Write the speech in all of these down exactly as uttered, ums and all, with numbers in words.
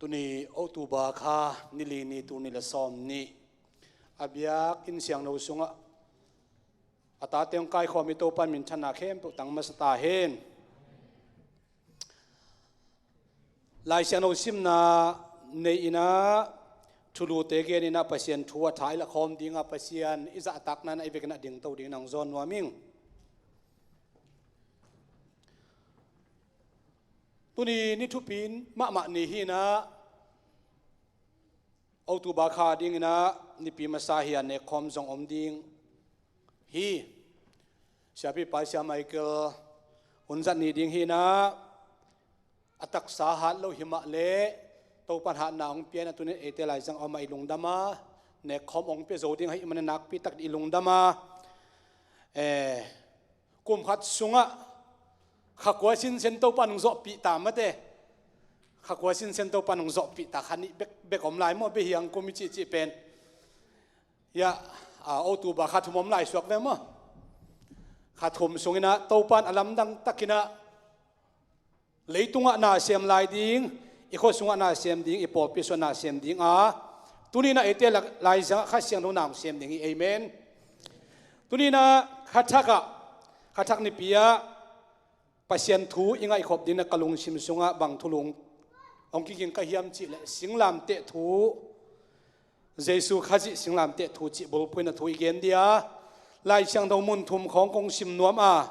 Tuni October kha ni li ni, tul nih le sawm nih, a biakinn siangtho sungah a tate hong kaikhawm i Topa minthanna khempeuh tang masa ta hen. Lai siangtho simna nei inah, thulute gen inah, Pasian thu a tha i lakhawm dinga, Pasian i zahtakna inah i vekin a dingto dingin hong zawn nuam ing. Tuni ni thupi mahmah ni hi inah, October kha ding inah nipi masa hi a, nekkhawm zong om ding hi. Siapipa Sia Michael hun zat ni ding hi inah, a taksa hat lo hi mah leh Topan hatna hong pia inah, tuni eite lai zang a om a, i lungdam a, nekkhawm hong pia zo ding ahih manin nakpi tak i lungdam a, eh, kum khat sungah kha kua sinsen Topan hong zawhpih ta mate. Kha kua sinsen Topan hong zawhpih ta, kha nih bek, bek om lai maw, bia hiang kum i cihcih pen. Ya, a, October kha thum om lai suak ve maw. Kha thum sung inah Topan a lamdang tak inah leitungah na sem lai ding, i khua sungah na sem ding, i pawlpi sungah na sem ding a, tuni inah eite lai zangah Kha Siangtho na hong sem ding hi. Amen. Tuni inah kha thak ah, kha thak nipi ah Pasian thu i ngaihkhop ding inah ka lungsim sungah bang thu lung hong kiging ka hiam cih leh, singlamteh thu, Jesu Khazih singlamteh thu cih bulphuhna thu i gen dia, Lai Siangtho mun thum khawng kong sim nuam a,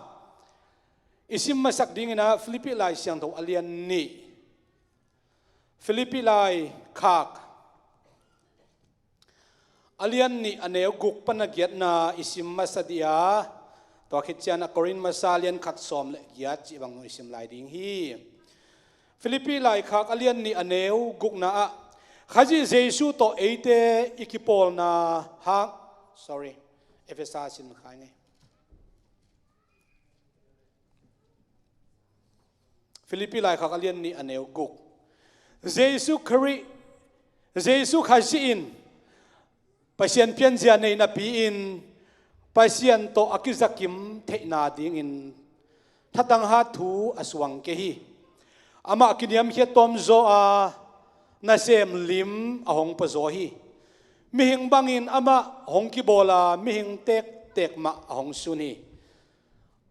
i sim masak ding inah Philippi Lai Siangtho a lian nih, Philippi Lai khak a lian nih a neu guk pan a giatna i sim masa dia, tua khit ciang a Korin masa lian khat sawm le giat cih bang i sim lai ding hi. Philippi Lai khak a lian nih a neu gukna ah, Khazih Jesu tawh eite i kipawlna hang, sorry, Efesa sin khai ngei. Philippi Lai khak a lian nih a neu guk. Jesu Khari-, Jesu Khazih in Pasian pianzia nei napi-in Pasian tawh a kizakim theihna dingin thatang hat thu a suang kei hi. Amah kiniamkhiat tawm zaw a, nasem lim a hong pua zaw hi. Mihing bangin amah hong kibawl a, mihing tektek mah a hong sun hi.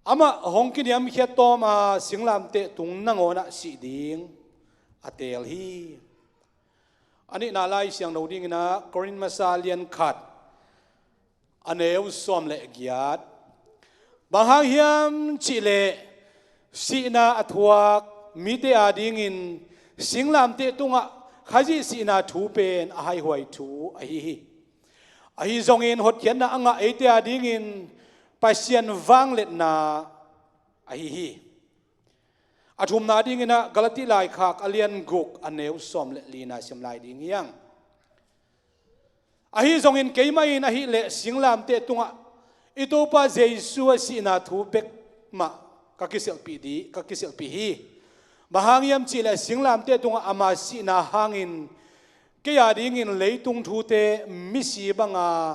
Amah hong kiniamkhiat tawm a, singlamteh tung nangawnah sih ding a teel hi. A nihna Lai Siangtho ding inah Korin masa lian khat a neu sawm le giat. Bang hang hiam cih leh, sihna a thuak mite adingin singlamteh tungah Khazih sihna thu pen a haihuai thu ahi hi. Ahi zongin hotkhiatna a ngah eite adingin Pasian vangliatna ahi hi. A thumna ding inah Galati Lai khak a lian guk a neu sawm le lina sim lai ding hi hang. Ahi zongin keimah in ahih leh singlamteh tungah i Topa Jesu a sihna thu bek mah ka kisialhpih dih, ka kisialhpih hi. Bang hang hiam cih leh, singlamteh tungah ama sihna hangin kei adingin leitung thute misi banga,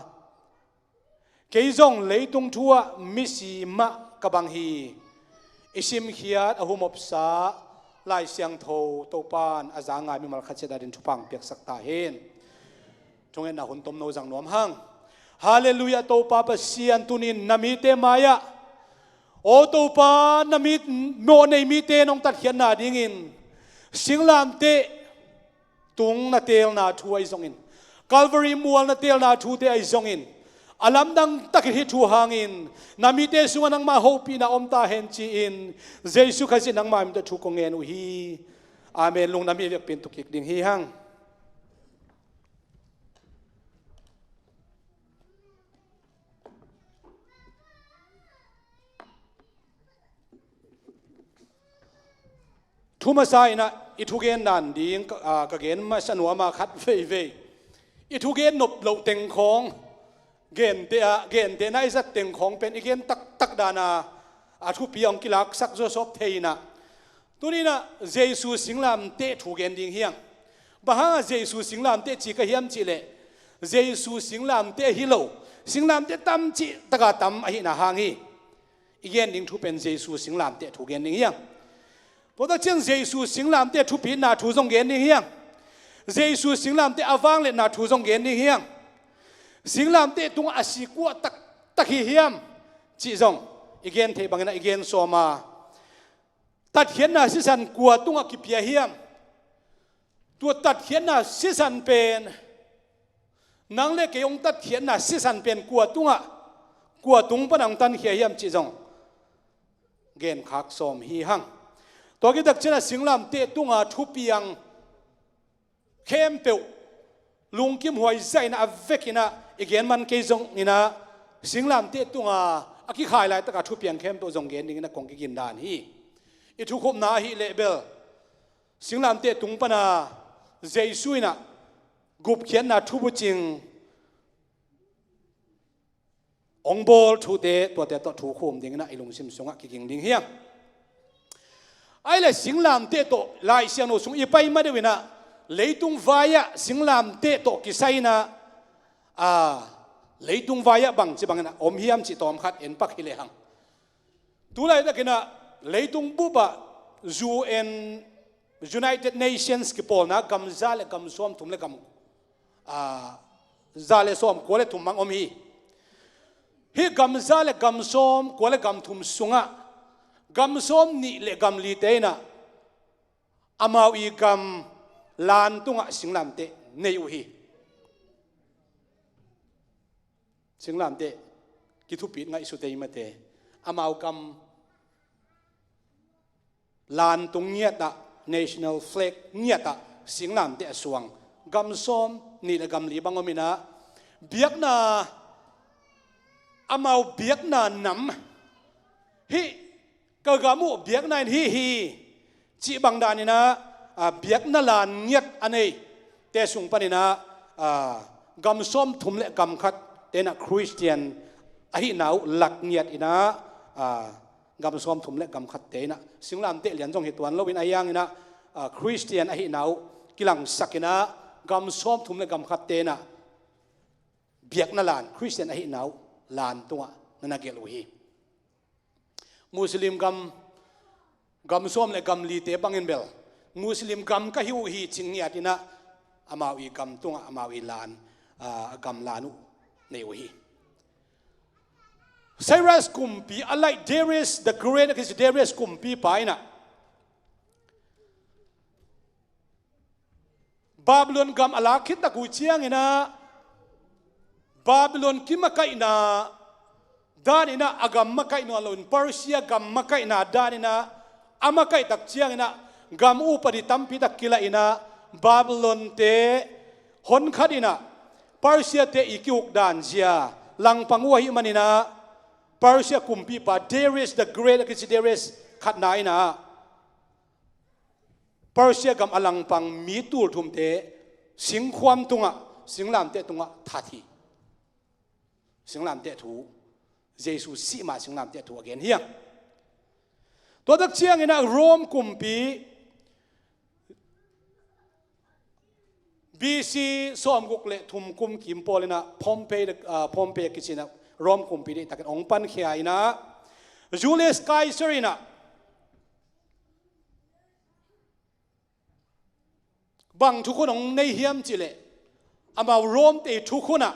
kei zong leitung thu ah misi mah ka bang hi. I simkhiat a humopsa Lai Siangtho Topan a za ngai mimal khat ciat adingin thupha hong piaksak ta hen. Thungetna hun tomno zang nuam hang. Halleluiah. Topa Pasian, tunin na mite mai-ah, aw Topa, na mi, mawhnei mite nong tatkhiatna dingin singlamteh tung na teelna thu ahi zongin, Calvary mual na teelna thute ahi zongin, a lamdang takin hih thu hangin na mite sungah nangmah hopihna om ta hen ci-in, Jesu Khazih nangmah min tawh thu kong ngen uh hi. Amen. Lungdam hi. Biakpiak tuk kik ding hi hang. Thu masa inah i thugen dan ding ka, aa, ka gen masa nuam a, khat veivei i thugen nop loh teng khawng, genteh a, gentehna i zat teng khawng pen i gen taktak dan a, a thupi a hong kilaksak zawsawp thei inah, tuni inah Jesu singlamteh thu gen ding hi hang. Bang hangah Jesu singlamteh ci ka hiam cih leh, Jesu singlamteh hi lo, singlamteh tam cih taka tam ahihna hang hi. I gen ding thu pen Jesu singlamteh thu gen ding hi hang. Tua tak ciang Jesu singlamteh thupitna thu zong gen ding hi hang. Jesu singlamteh a vangliatna thu zong gen ding hiam? Singlamteh tungah a si kua taktak hi hiam? Cih zong i gen theih bangin ah i gen sawm a, tatkhiatna sisan kua tungah kipia hiam? Tua tatkhiatna sisan pen, nang le kei hong tatkhiatna sisan pen kua tungah, kua tung pan hong tankhia hiam cih zong genkhak sawm hi hang. Tua kitak ciangin ah singlamteh tunga thupiang khempeuh lungkimhuai zahin ah a vekin ah i gen man kei zongin ah, singlamteh tunga a kikhai laitaka thupiang khempeuh zong gen dingin ah kong kigin dan hi. I thukhupna ahih leh bel singlamteh tung pana Jesu in ah gupkhiatna thubucing hong bawl thute, tuate tawh thu khum dingin ah i lungsim sungah kiging ding hiam? Ahih leh singlamteh tawh Lai Siangtho sung i pai ma deuh in ah, leitung vai-ah singlamteh tawh kisai in ah, a, leitung vai-ah bangci bangin ah om hiam cih tawm khat en pak hi lehang. Tu laitakin ah leitung bupah U N, United Nations kipawlna gam za le gam sawm thum le gam, a, za le sawm kua le thum mang om hi. Hih gam za le gam sawm kua le gam thum sungah gam sawm nih le gam lite in ah amau i gam lan tungah singlamteh nei uh hi. Singlamteh kithupit ngaihsut ei mate. Amau gam lan tung ngiatah, national flag ngiatah singlamteh a suang gam sawm nih le gam li bang om in ah, biakna, amau biakna nam, hih ka gam uh biakna in hih hi cih bang danin ah, a, biakna lan ngiat a neite sung panin ah, a, gam sawm thum le gam khatte in ah Khristian ahihna uh lak ngiat in ah, a, gam sawm thum le gam khatte in ah singlamteh lian zong hi tuan loin, ahi hangin ah, a, Khristian ahihna uh kilangsak in ah gam sawm thum le gam khatte in ah biakna lan, Khristian ahihna uh lan tungah na na gelh uh hi. Muslim gam, gam sawm le gam lite bangin bel Muslim gam ka hi uh hi cih ngiat in ah amau i gam tungah amau i lan, a, gam lan uh nei uh hi. Cyrus kumpi a laih, Darius the Great a kici Darius kumpipa in ah Babylon gam a lak khit tak uh ciangin ah, Babylon kimakaihna danin ah a gam makaih nawn loin Persia gam makaihna danin ah a makaih tak ciangin ah gam upadi tampi tak kilahin ah Babylon-te honkhat in ah Persia-te i kihuk dan zia langpang uh ahih manin ah Persia kumpipa Darius the Great a kici Darius khatna in ah Persia gam a langpang mi tul thumte singkhuam tungah, singlamteh tungah that hi. Singlamteh thu, Jesu sih mah singlamteh thu a gen hi hang. Tua tak ciangin ah Rome kumpi B C sawmguk le thum kum kim pawl in ah Pompey, ah, Pompey a kici in ah Rome kumpi deihtakin hong pankhia in ah Julius Caesar in ah bang thukhun hong nei hiam cih leh, amau Rome-te thukhun ah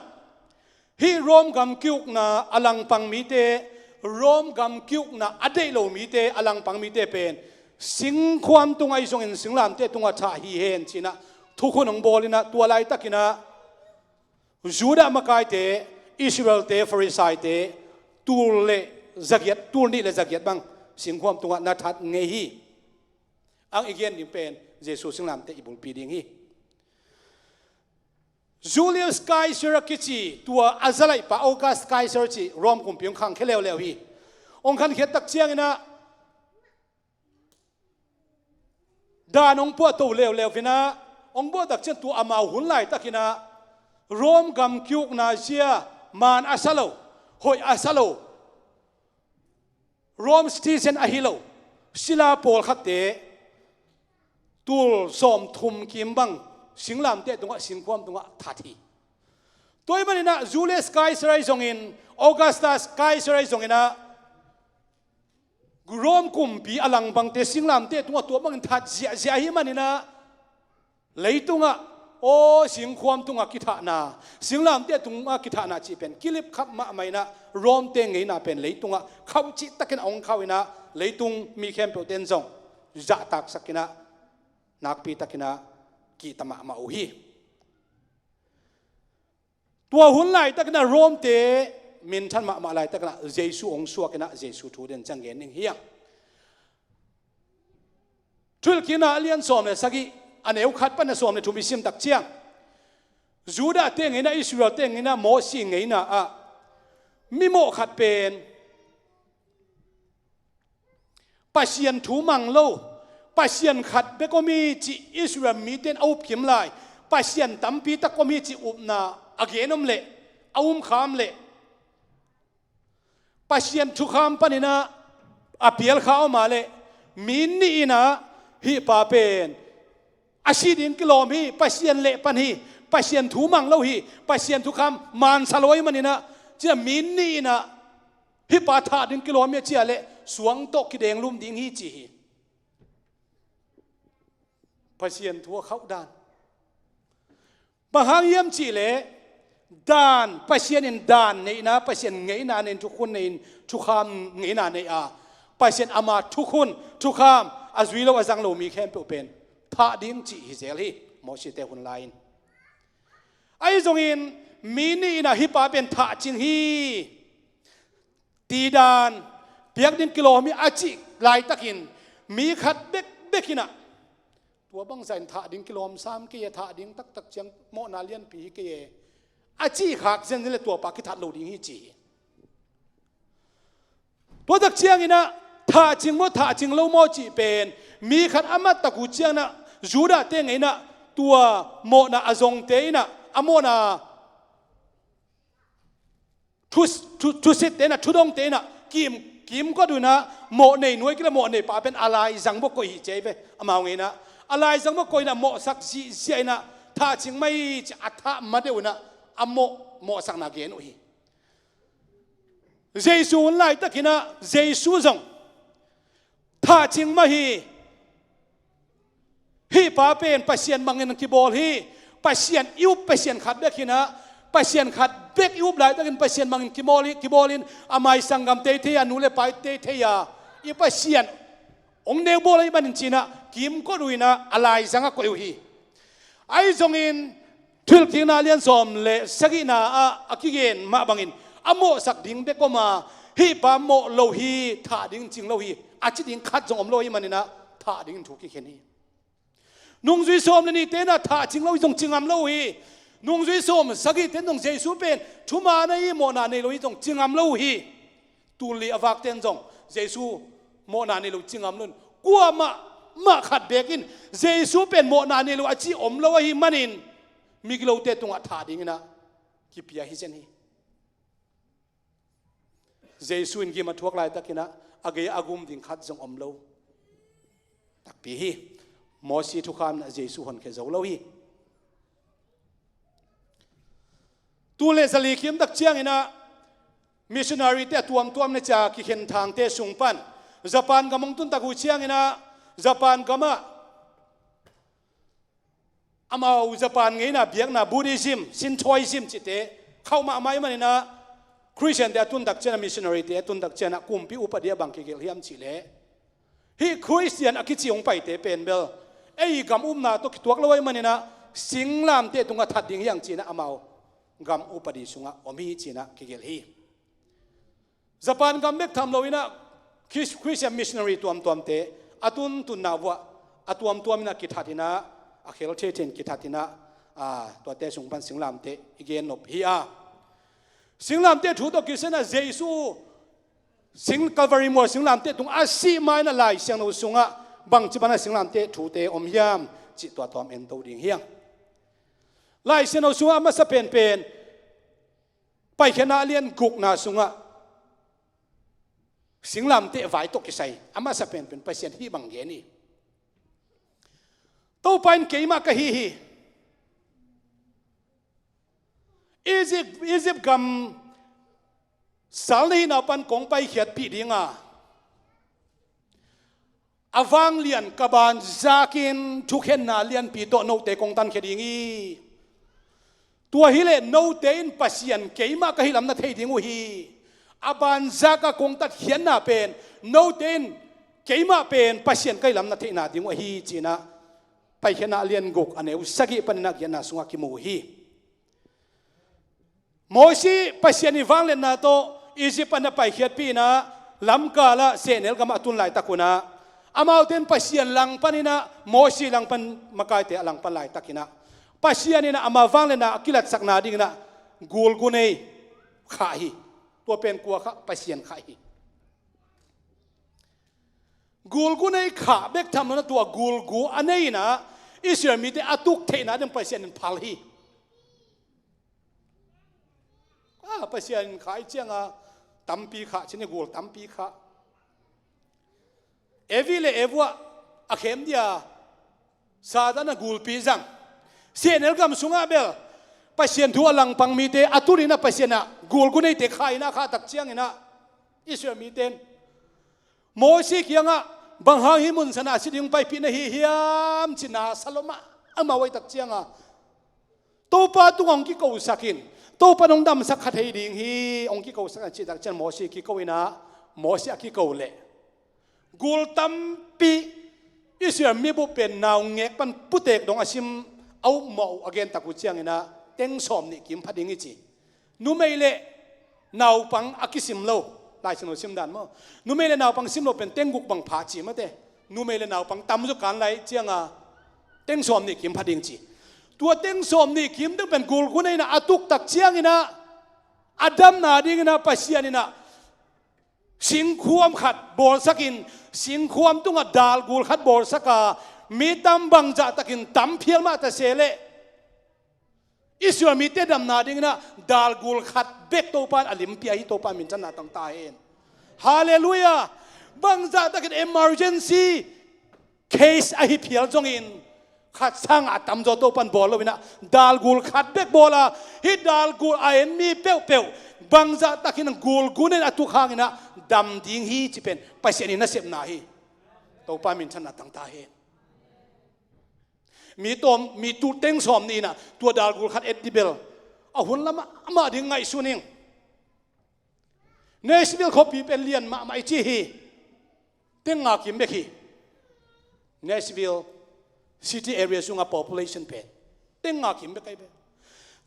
hih Rome gam kiukna a langpang mite, Rome gam kiukna a deih lo mite, a langpang mite pen singkhuam tungah ahi zongin singlamteh tungah thah hi hen ci-in ah thukhun hong bawl in ah, tua laitakin ah Judah makaite, Israel-te, Farisai-te tul le zagiat, tul nih le zagiat bang singkhuam tungah na that ngei hi. Ang i gen ding pen Jesu singlamteh i bulpi ding hi. Julius Caesar a kici, tua a zalaihpa August Caesar ci, Rome kumpi hong khangkhia leuleu hi. Hong khankhiat tak ciangin ah dan hong puahto leuleu in ah, hong puah tak ciang tua amau hun laitakin ah Rome gam kiukna zia man a sa lo, hoih a sa lo, Rome citizen ahi lo sila pawlkhatte tul sawmthum kim bang singlamteh tungah, singkhuam tungah that hi. Tua ahih manin ah Julius Caesar ahi zongin, Augustus Caesar ahi zongin ah Rome kumpi a langpangte singlamteh tungah tua bangin that ziahziah ahih manin ah, leitungah Aw, singkhuam tungah kithahna, singlamteh tungah kithahna cih pen kilip khap mahmah inah Rom-te ngeina pen leitungah khauh cihtakin a hong khauh inah leitung mi khempeuhte in zong zahtaksak inah nakpitakinah kihta mahmah uh hi. Tua hun laitakinah Rom-te minthan mahmah laitakinah Jesu hong suakinah Jesu thu den ciang gen ning hiang. Thuhilhkikna a lian sawm le sagih, a neu khat pan a sawm le thum i simtak ciang, Judah-te ngeina, Israel-te ngeina, Moses ngeina ah mimawh khat pen Pasian thu mang lo, Pasian khat bek om hi cih Israel mite in a upkim lai, Pasian tampi tak om hi cih upna a gen om leh, a umkham leh, Pasian thukham paninah a pialkha om a leh, mi nih inah hih pa pen a sih ding kilawm hi, Pasian leh pan hi, Pasian thu mang lo hi, Pasian thukham mansa lo hi maninah, cia mi nih inah hih pa thah ding kilawm hi a cia leh suang tawh kidenglum ding hi ci hi. Pasian thu a khauh dan. Bang hang hiam cihleh, dan, Pasian in dan neihna, Pasian ngeina nei-in, thukhun nei-in, thukham ngeina nei a, Pasian ama thukhun, thukham a zui lo, a zang lo mi khempeuh pen thah ding cih hi zel hi, Moses-te hun lai-in. Ahi zongin mi nih inah hih pa pen thah cing hi, tidan, piak ding kilawm hi a cih laitakin mi khat bekbek inah tua bangzah in thah ding kilawm sam kei e, thah ding taktak ciang mawhna lianpi hi kei e, a cih khak zenzen le tua pa kithat lo ding hi ci hi. Tua tak cianginah thah cing maw, thah cing lo maw cih pen mi khat a mattak uh cianginah Judah-te ngeinah tua mawhna a zongte inah a mawhna thu, thu, thusitte inah, thudongte inah kim, kimkot uh inah mawh nei nuai kile mawh nei pa pen a laizang bawh koih hi ci hi ve. Amau ngeinah a laizang bawh koih inah mawhsak zihziah inah thah cing mai ci a thah ma deuh inah a mawh, mawhsakna gen uh hi. Jesu hun laitakinah Jesu zong thah cing mah hi. Hih pa pen Pasian bangin kibawl hi. Pasian i up Pasian khat bek hinah, Pasian khat bek i up laitakin Pasian bangin kibawl hi, kibawlin a mai sanggam teithei a, nu le pa teithei a, i Pasian hong neubawl ahih manin cinah kimkot uh inah a laizang a koih uh hi. Ahi zongin Thuhilhkikna lian sawm le sagihna ah a kigen mah bangin a mawhsak ding bek om a, hih pa mawh lo hi, thah ding cing lo hi, a ci ding khat zong om lo ahih maninah thah dingin thu kikhen hi. Nungzui sawm le nihte inah thah cing lo hi zong ci ngam lo uh hi. Nungzui sawm sagihte in zong Jesu pen thuman ahi, mawhna nei lo hi zong ci ngam lo uh hi. Tul li a vakte in zong Jesu mawhna nei lo ci ngam lo in, kuamah mah khat beek in Jesu pen mawhna nei lo a ci om lo ahih manin migilote tungah thah dinginah kipia hi zen hi. Jesu in gim a thuak laitakinah a gei a gum ding khat zong om lo takpi hi. Mosi thukham inah Jesu honkhia zo lo hi. Tul le zali kimtak cianginah missionary-te a tuamtuam na cia kikhen thangte sung pan Japan gam hong tuntak uh cianginah Japan gamah amau Japan ngeina biakna Buddhism, Shintoism cihte khauh mahmah ahih maninah Christian-te a tuntak cianah, missionary-te a tuntak cianah kumpi upadi a bang kigelh hiam cihleh, hih Christian a kici hong paite pen bel ei gam upna tawh kituak lo ahih maninah singlamteh tungah that ding hi hang cinah amau gam upadi sungah om hi cinah kigelh hi. Japan gam bek tham loinah Chris-, Christian missionary tuamtuamte a tuntunna vuah a tuamtuam inah kithat inah a khel theten kithat inah, a, tuate sung pan singlamteh i gen nop hi a. Singlamteh thu tawh kisai inah Jesu sing Calvary mual singlamteh tung a sih ma inah Lai Siangtho sungah bangci banah singlamteh thute om hiam cih tua tawm ento ding hi hang. Lai Siangtho sungah a masa penpen Paikhiatna a lian gukna sungah singlamteh vai tawh kisai a masa penpen Pasian hih bang gen hi. Topa in keimah ka hi hi. Egypt, Egypt gam sal na hihna pan kong paikhiatpih dinga A vanglian ka banzakin thukhenna lianpi tawh note kong tankhia ding hi. Tua hileh note in Pasian keimah ka hi lam na thei ding uh hi. A banzaka kong tatkhiatna pen note in keimah pen Pasian ka hi lam na theihna ding uh ahi cinah Paikhiatna a lian guk a neu sagih paninah giatna sungah kimu uh hi. Mosi Pasian i vangliatna tawh Egypt ah na paikhiatpih inah lamkalah sehnel gamah a tun laitak unah amaute in Pasian langpan inah Mosi langpan makaite a langpan laitakinah Pasian inah ama vangliatna a kilatsakna dinginah gulgunei khah hi. Tua pen kua khah? Pasian khah hi. Gulgunei khah bek tham lo inah tua gulgu a nei inah Israel mite a tuk theihna ding Pasian in phal hi. Ah, Pasian in khah i cianga tampi khah cin i gul tampi khah. Evi le Evu ah a khem dia Satan a gulpi zang. Sehnel gam sungah bel Pasian thu a langpang mite a tuninah Pasian ah gulguneite khah inah khah tak cianginah Israel mite in Mosi kiangah bang hang hi mun sanah si ding paipih na hi hiam cina sa lomah amau ai tak cianga Topa tungah hong kikosakin Topa nong damsak kha thei ding hi hong kikosakin a cih tak cian Mosi kiko inah Mosi a kiko leh gul tampi Israel mibup pen naungek pan putek dong a sim a upmawh uh a gentak uh cianginah teng sawm nih kim pha ding hi ci. Numei le naupang a kisim lo. Lai Siangtho simdan maw? Numei le naupang sim lo pen teng guk bang pha ci mate. Numei le naupang tamzaw kan lai cianga teng sawm nih kim pha ding ci. Tua teng sawm nih kim ding pen gulgunei inah a tuktak cianginah a damna dinginah Pasian inah singkhuam khat bawlsakin singkhuam tungah dalgul khat bawlsaka mi tam bangzahtakin tam phial mah ta se leh Israel mite damna dinginah dalgul khat bek Topa in a limpia hi. Topa minthanna tangta hen. Halleluiah. Bangzahtakin emergency case ahi phial zongin khat sangah a tamzaw Topa in bawl loinah dalgul khat bek bawla hih dalgul a en mi peuhpeuh bangzahtakin gulgunen a tuk hanginah dam ding hi ci pen Pasian in nasepna hi. Topa minthanna tangta hen. Mi tawm mi tu teng sawm nih inah tua dalgul khat et dibel a hun lamah amah ding ngaihsun ing. Nashville khuapi pen lian mahmah i ci hi. Teng nga kim bek hi. Nashville city area sungah population pen teng nga kim bek ahi bek.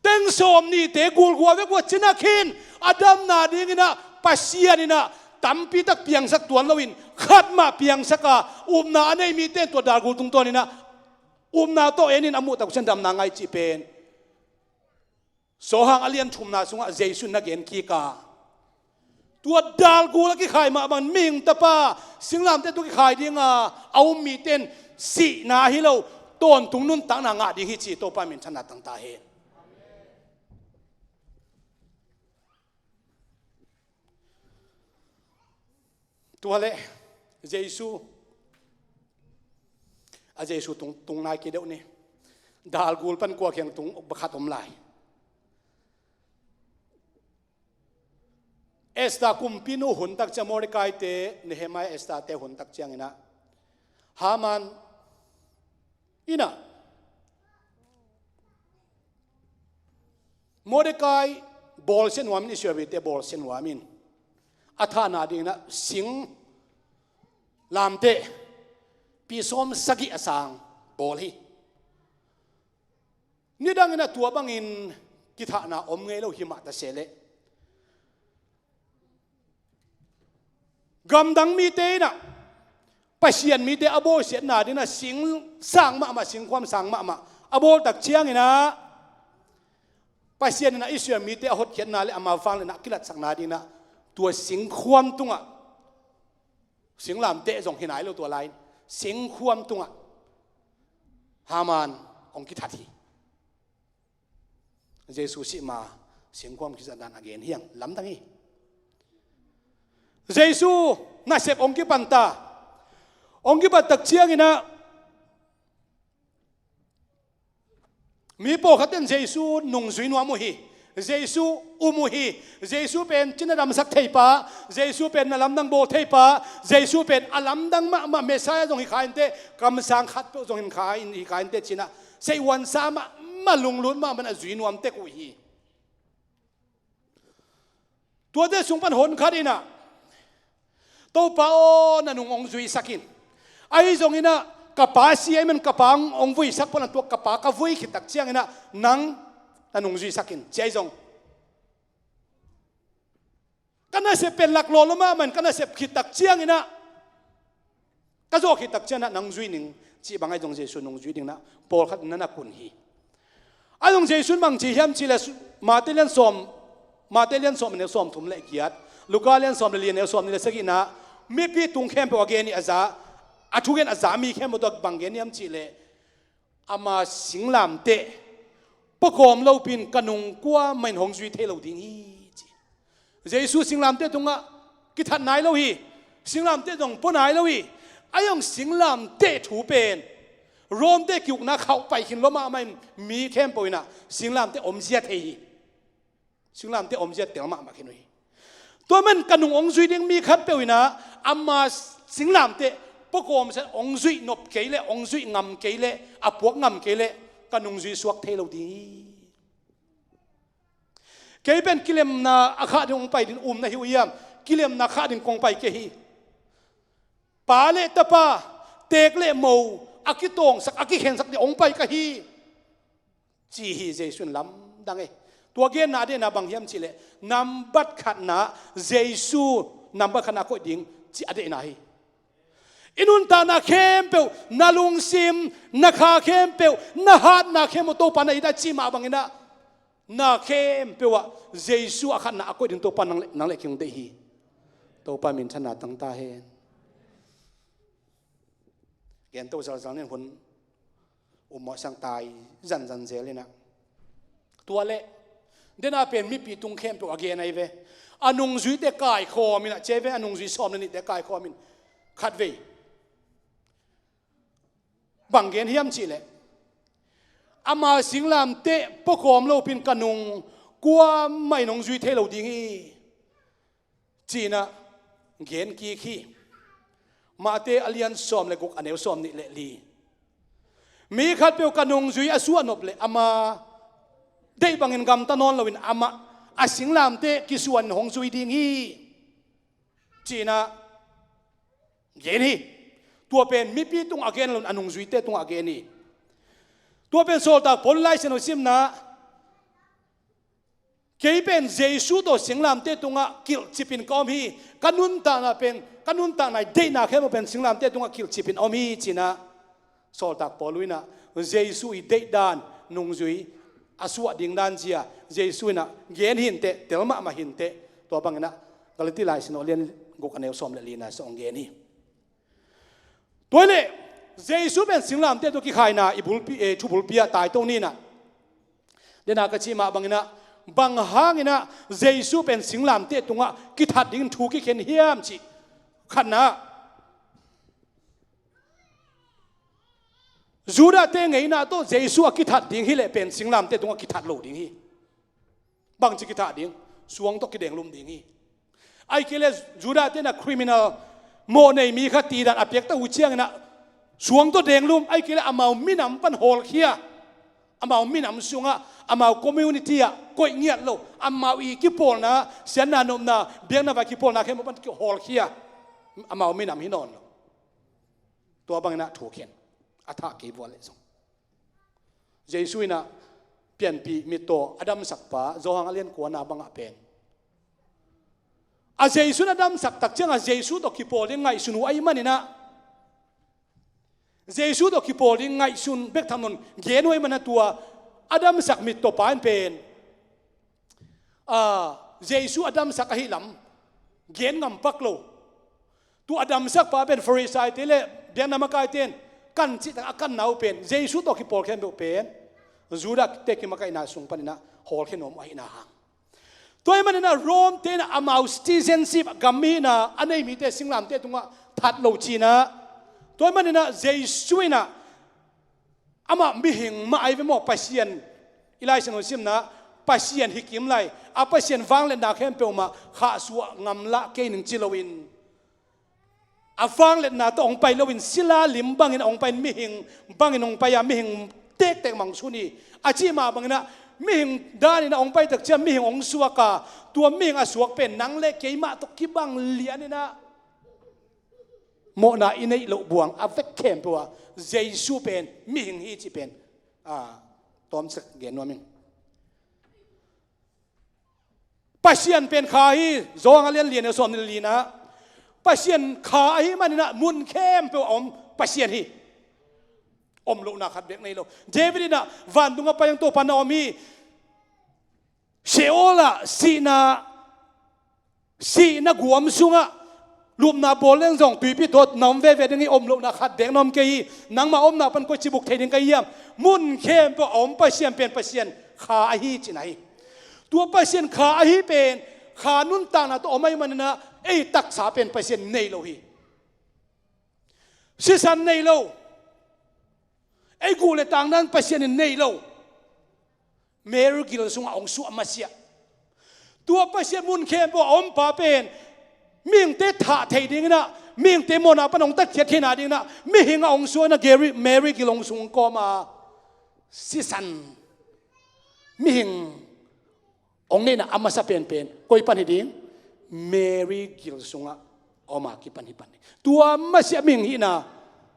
Teng sawm nihte gulgua vek uh a cina khin a damna dinginah Pasian inah tampitak piangsak tuan loin khat mah piangsaka upna a nei mite in tua dalgul tungtawninah upna tawh enin a muhtak uh cian damna ngai cih pen Sawhang a lian thumna sungah Jesu in na gen kik a tua dalgul a kikhai mah bangin mihing tapa singlamteh tungah kikhai dinga a um mite in sihna hi lo tawntung nuntakna ngah ding hi ci. Topa minthanna tangta hen. Tua leh Jesu a Jesu tung, tung nai kei deuh ni. Dalgul pan kua kiang tung khat om lai. Esther kumpinu hun tak ciang Mordekaite Nehemiah Esther te hun tak cianginah Haman inah Mordekai bawlsia nuamin Israel mite bawlsia nuamin a thahna dinginah sing lamteh pi sawm sagih a sang bawl hi. Nidanginah tua bangin kithahna om ngei lo hi mah ta se leh gamdang mite inah Pasian mite a bawlsiatna dinah sing sang mahmah singkhuam sang mahmah a bawltak cianginah Pasian inah Israel mite a hotkhiatna le ama vangliatna a kilatsakna dinah tua singkhuam tungah singlamteh zong hi nai lo tua lai-in singkhuam tungah Haman hong kithat hi. Jesu sihma singkhuam kizatdan a gen hiang lamdang hi. Jesu nasep hong kipanta hong kipat tak cianginah mi pawlkhatte in Jesu nungzui nuam uh hi. Jesu um uh hi. Jesu pen cina damsak theipa, Jesu pen na lamdang bawl theipa, Jesu pen a lamdang mahmah Messiah zong hi kha inteh, kamsang khatpeuh zong hi kha in, hi kha inteh cinah seihuansa mahmah, lunglut mahmah, a zui nuam tek uh hi. Tuate sung pan hon khat inah, Topa aw, na nung hong zuisak in. Ahi zonginah ka pa si ahih man ka pa hong vuisak pawl a, tua ka pa ka vui khit tak cianginah nang na nung zuisak in, ci ahi zong. Ka nasep pen laklawh lua mahmah in, ka nasep khit tak cianginah, ka zawh khit tak cianginah nang zui ning, cih bang ahi zong Jesu nung zui dinginah pawlkhat in na na kun hi. Ahi zong Jesu in bang ci hiam cih leh, Matthai lian sawm, Matthai lian sawm a neu sawmthum le giat, Luka lian sawm le li a neu sawmnih le sagihnah, mipi tung khempeuh a gen hi, a za, a thugen a za mi khempeuh tawh bang gen hiam cih leh, ama singlamteh puakawm lopi-in ka nung kuamah in hong zui thei lo ding hi, ci. Jesu singlamteh tungah kithat nai lo hi. Singlamteh zong pua nai lo hi. Ahi zong singlamteh thu pen Rom-te ki-ukna khauh pai khin lua mahmah in, mi khempeuh inah singlamteh omzia thei hi. Singlamteh omzia tel mahmah khin uh hi. Tua man ka nung hong zui ding mi khatpeuh inah ama singlamteh puakawm sa hong zuih nop kei leh, hong zuih ngam kei leh, a puak ngam kei leh, ka nung zui suak thei lo ding hi. Kei pen kilemna a khah ding hong pai ding um na hi uh hiam? Kilemna khah ding kong pai kei hi. Pa le tapa, teek le mo, a kitawngsak, a kikhensak ding hong pai ka hi, ci hi. Jesu in lamdang e. Tua genna a deihna bang hiam cih leh, nambat khatna, Jesu nambat khatna a koih ding cih a deihna hi. I nuntakna khempeuh, na lungsim, na kha khempeuh, na hatna khempeuh Topa na it a cih mah banginah, na khempeuh ah Jesu a khatna a koih ding Topa nang le, nang le kei hong deih hi. Topa minthanna tang ta hen. Gento zalzal nin hun um mawh sang tai zanzan zel inah. Tua leh, dena pen mipi tung khempeuh a gen ahi ve. A nungzuite kaikhawm inah, ci ahi ve, a nungzui sawm le nihte kaikhawm in khatvei bang gen hiam cih leh, ama singlamteh puakawm lopi-in ka nung kuamah in hong zui thei lo ding hi, ci-inah gen kik hi. Matthai a lian sawm le guk a neu sawmnih le li. Mi khatpeuh ka nungzui a suah nop leh ama deih bangin gamta nawn loin amah a singlamteh kisuanin hong zui ding hi, ci-inah gen hi. Tua pen mipi tungah a gen lo-in a nungzuite tungah a gen hi. Tua pen sawltak Paul in Lai Siangtho simna, kei pen Jesu tawh singlamteh tungah kilhcipin ka om hi. Ka nuntakna pen, ka nuntakna i deihna khempeuh pen singlamteh tungah kilhcipin om hi, ci-inah sawltak Paul inah Jesu i deihdan, nungzui a suah ding dan zia Jesu inah gen hi inteh, tel mahmah hi inteh. Tua banginah Galati Lai Siangtho a lian guk a neu sawm le lina sung hong gen hi. Tua hileh Jesu pen singlamteh tawh kikhaina i bulpi, eh, thu bulpi ah taito ninah. Dena ka cih mah banginah, bang hanginah Jesu pen singlamteh tungah kithat dingin thu kikhen hiam cih khatna, Judah-te ngeina tawh Jesu a kithat ding hileh pen singlamteh tungah kithat lo ding hi. Bangci kithat ding? Suang tawh kidenglum ding hi. Ahih kei leh Judah-te na criminal, mawhnei mi khat tidan a piakta uh cianginah suang tawh denglum, ahih kei leh amau minam pan hawlkhia, amau minam sungah, amau community ah koih ngiat lo, amau i kipawlna, siatna nopna, biakna vai kipawlna khempeuh pan hawlkhia, amau minam hi nawn lo. Tua banginah thu khen, a thah kei vua leh zong. Jesu inah pianpih mittaw a damsakpa, Johan a lian kuana bangah pen, a Jesu in a damsak tak ciangah Jesu tawh kipawl ding ngaihsun uh ahih maninah, Jesu tawh kipawl ding ngaihsun bek tham nawn gen uh ahih maninah, tua a damsak mittawpa in pen, a, Jesu a damsak ahih lam gen ngam pak lo. Tua a damsakpa pen Farisai-te le biakna makaite in kan cih tak a kanna uh pen, Jesu tawh kipawl khempeuh pen Judah-te kimakaihna sung paninah hawlkhia nuam uh ahihna hang. Tua ahih maninah Rome-te inah amau citizenship, gam mihihna a nei mite singlamteh tungah that lo cinah. Tua ahih maninah Jesu inah, amah mihing mah ahi ve maw, Pasian, i Lai Siangtho simna, Pasian hi kim lai, a Pasian vangliatna khempeuh mah khahsuah ngam lah kei ning ci loin, a vangliatna tawh hong pai loin sila lim bangin hong pai in, mihing bangin hong pai a, mihing tektek mah hong sun hi. A cih mah bangin ah, mihing danin ah hong pai tak ciang mihing hong suak a, tua mihing a suak pen nang le keimah tawh kibang lianin ah, mawhna i neih loh buang a vek khempeuh ah Jesu pen mihing hi cih pen, a, tawmcik gen nuam ing. Pasian pen kha hi, Johan a lian li, a neu sawm le lina. Pasian kha ahih manin ah mun khempeuh a om Pasian hi. Om lohna khat beek nei lo. David in ah, vantung a pai ang Topa na om hi. Sheol ah, sihna, sihna guam sungah lupna bawl leng zong tuipi tawh na om veve ding hi, om lohna khat beek na om kei hi. Nangmah omna pan koi ci buk thei ding ka hiam? Mun khempeuh a om Pasian pen Pasian kha ahi cihna hi. Tua Pasian kha ahi pen, kha nuntakna tawh om ahih manin ah, ei taksa pen Pasian nei lo hi. Sisan nei lo. Ei guh le tangdan Pasian in nei lo. Mary gil sungah hong suah masiah. Tua Pasian mun khempeuh a om pa pen, mihingte thah thei dingin ah, mihingte mawhna pan hong tatkhiat theihna dingin ah, mihing a hong suah in ah, Gary, Mary gil hong sung kawm a, sisan mihing hong neihna a masa penpen koi pan hi ding? Mary gil sungah a om a kipan hi pan hi. Tua masiah mihing hihna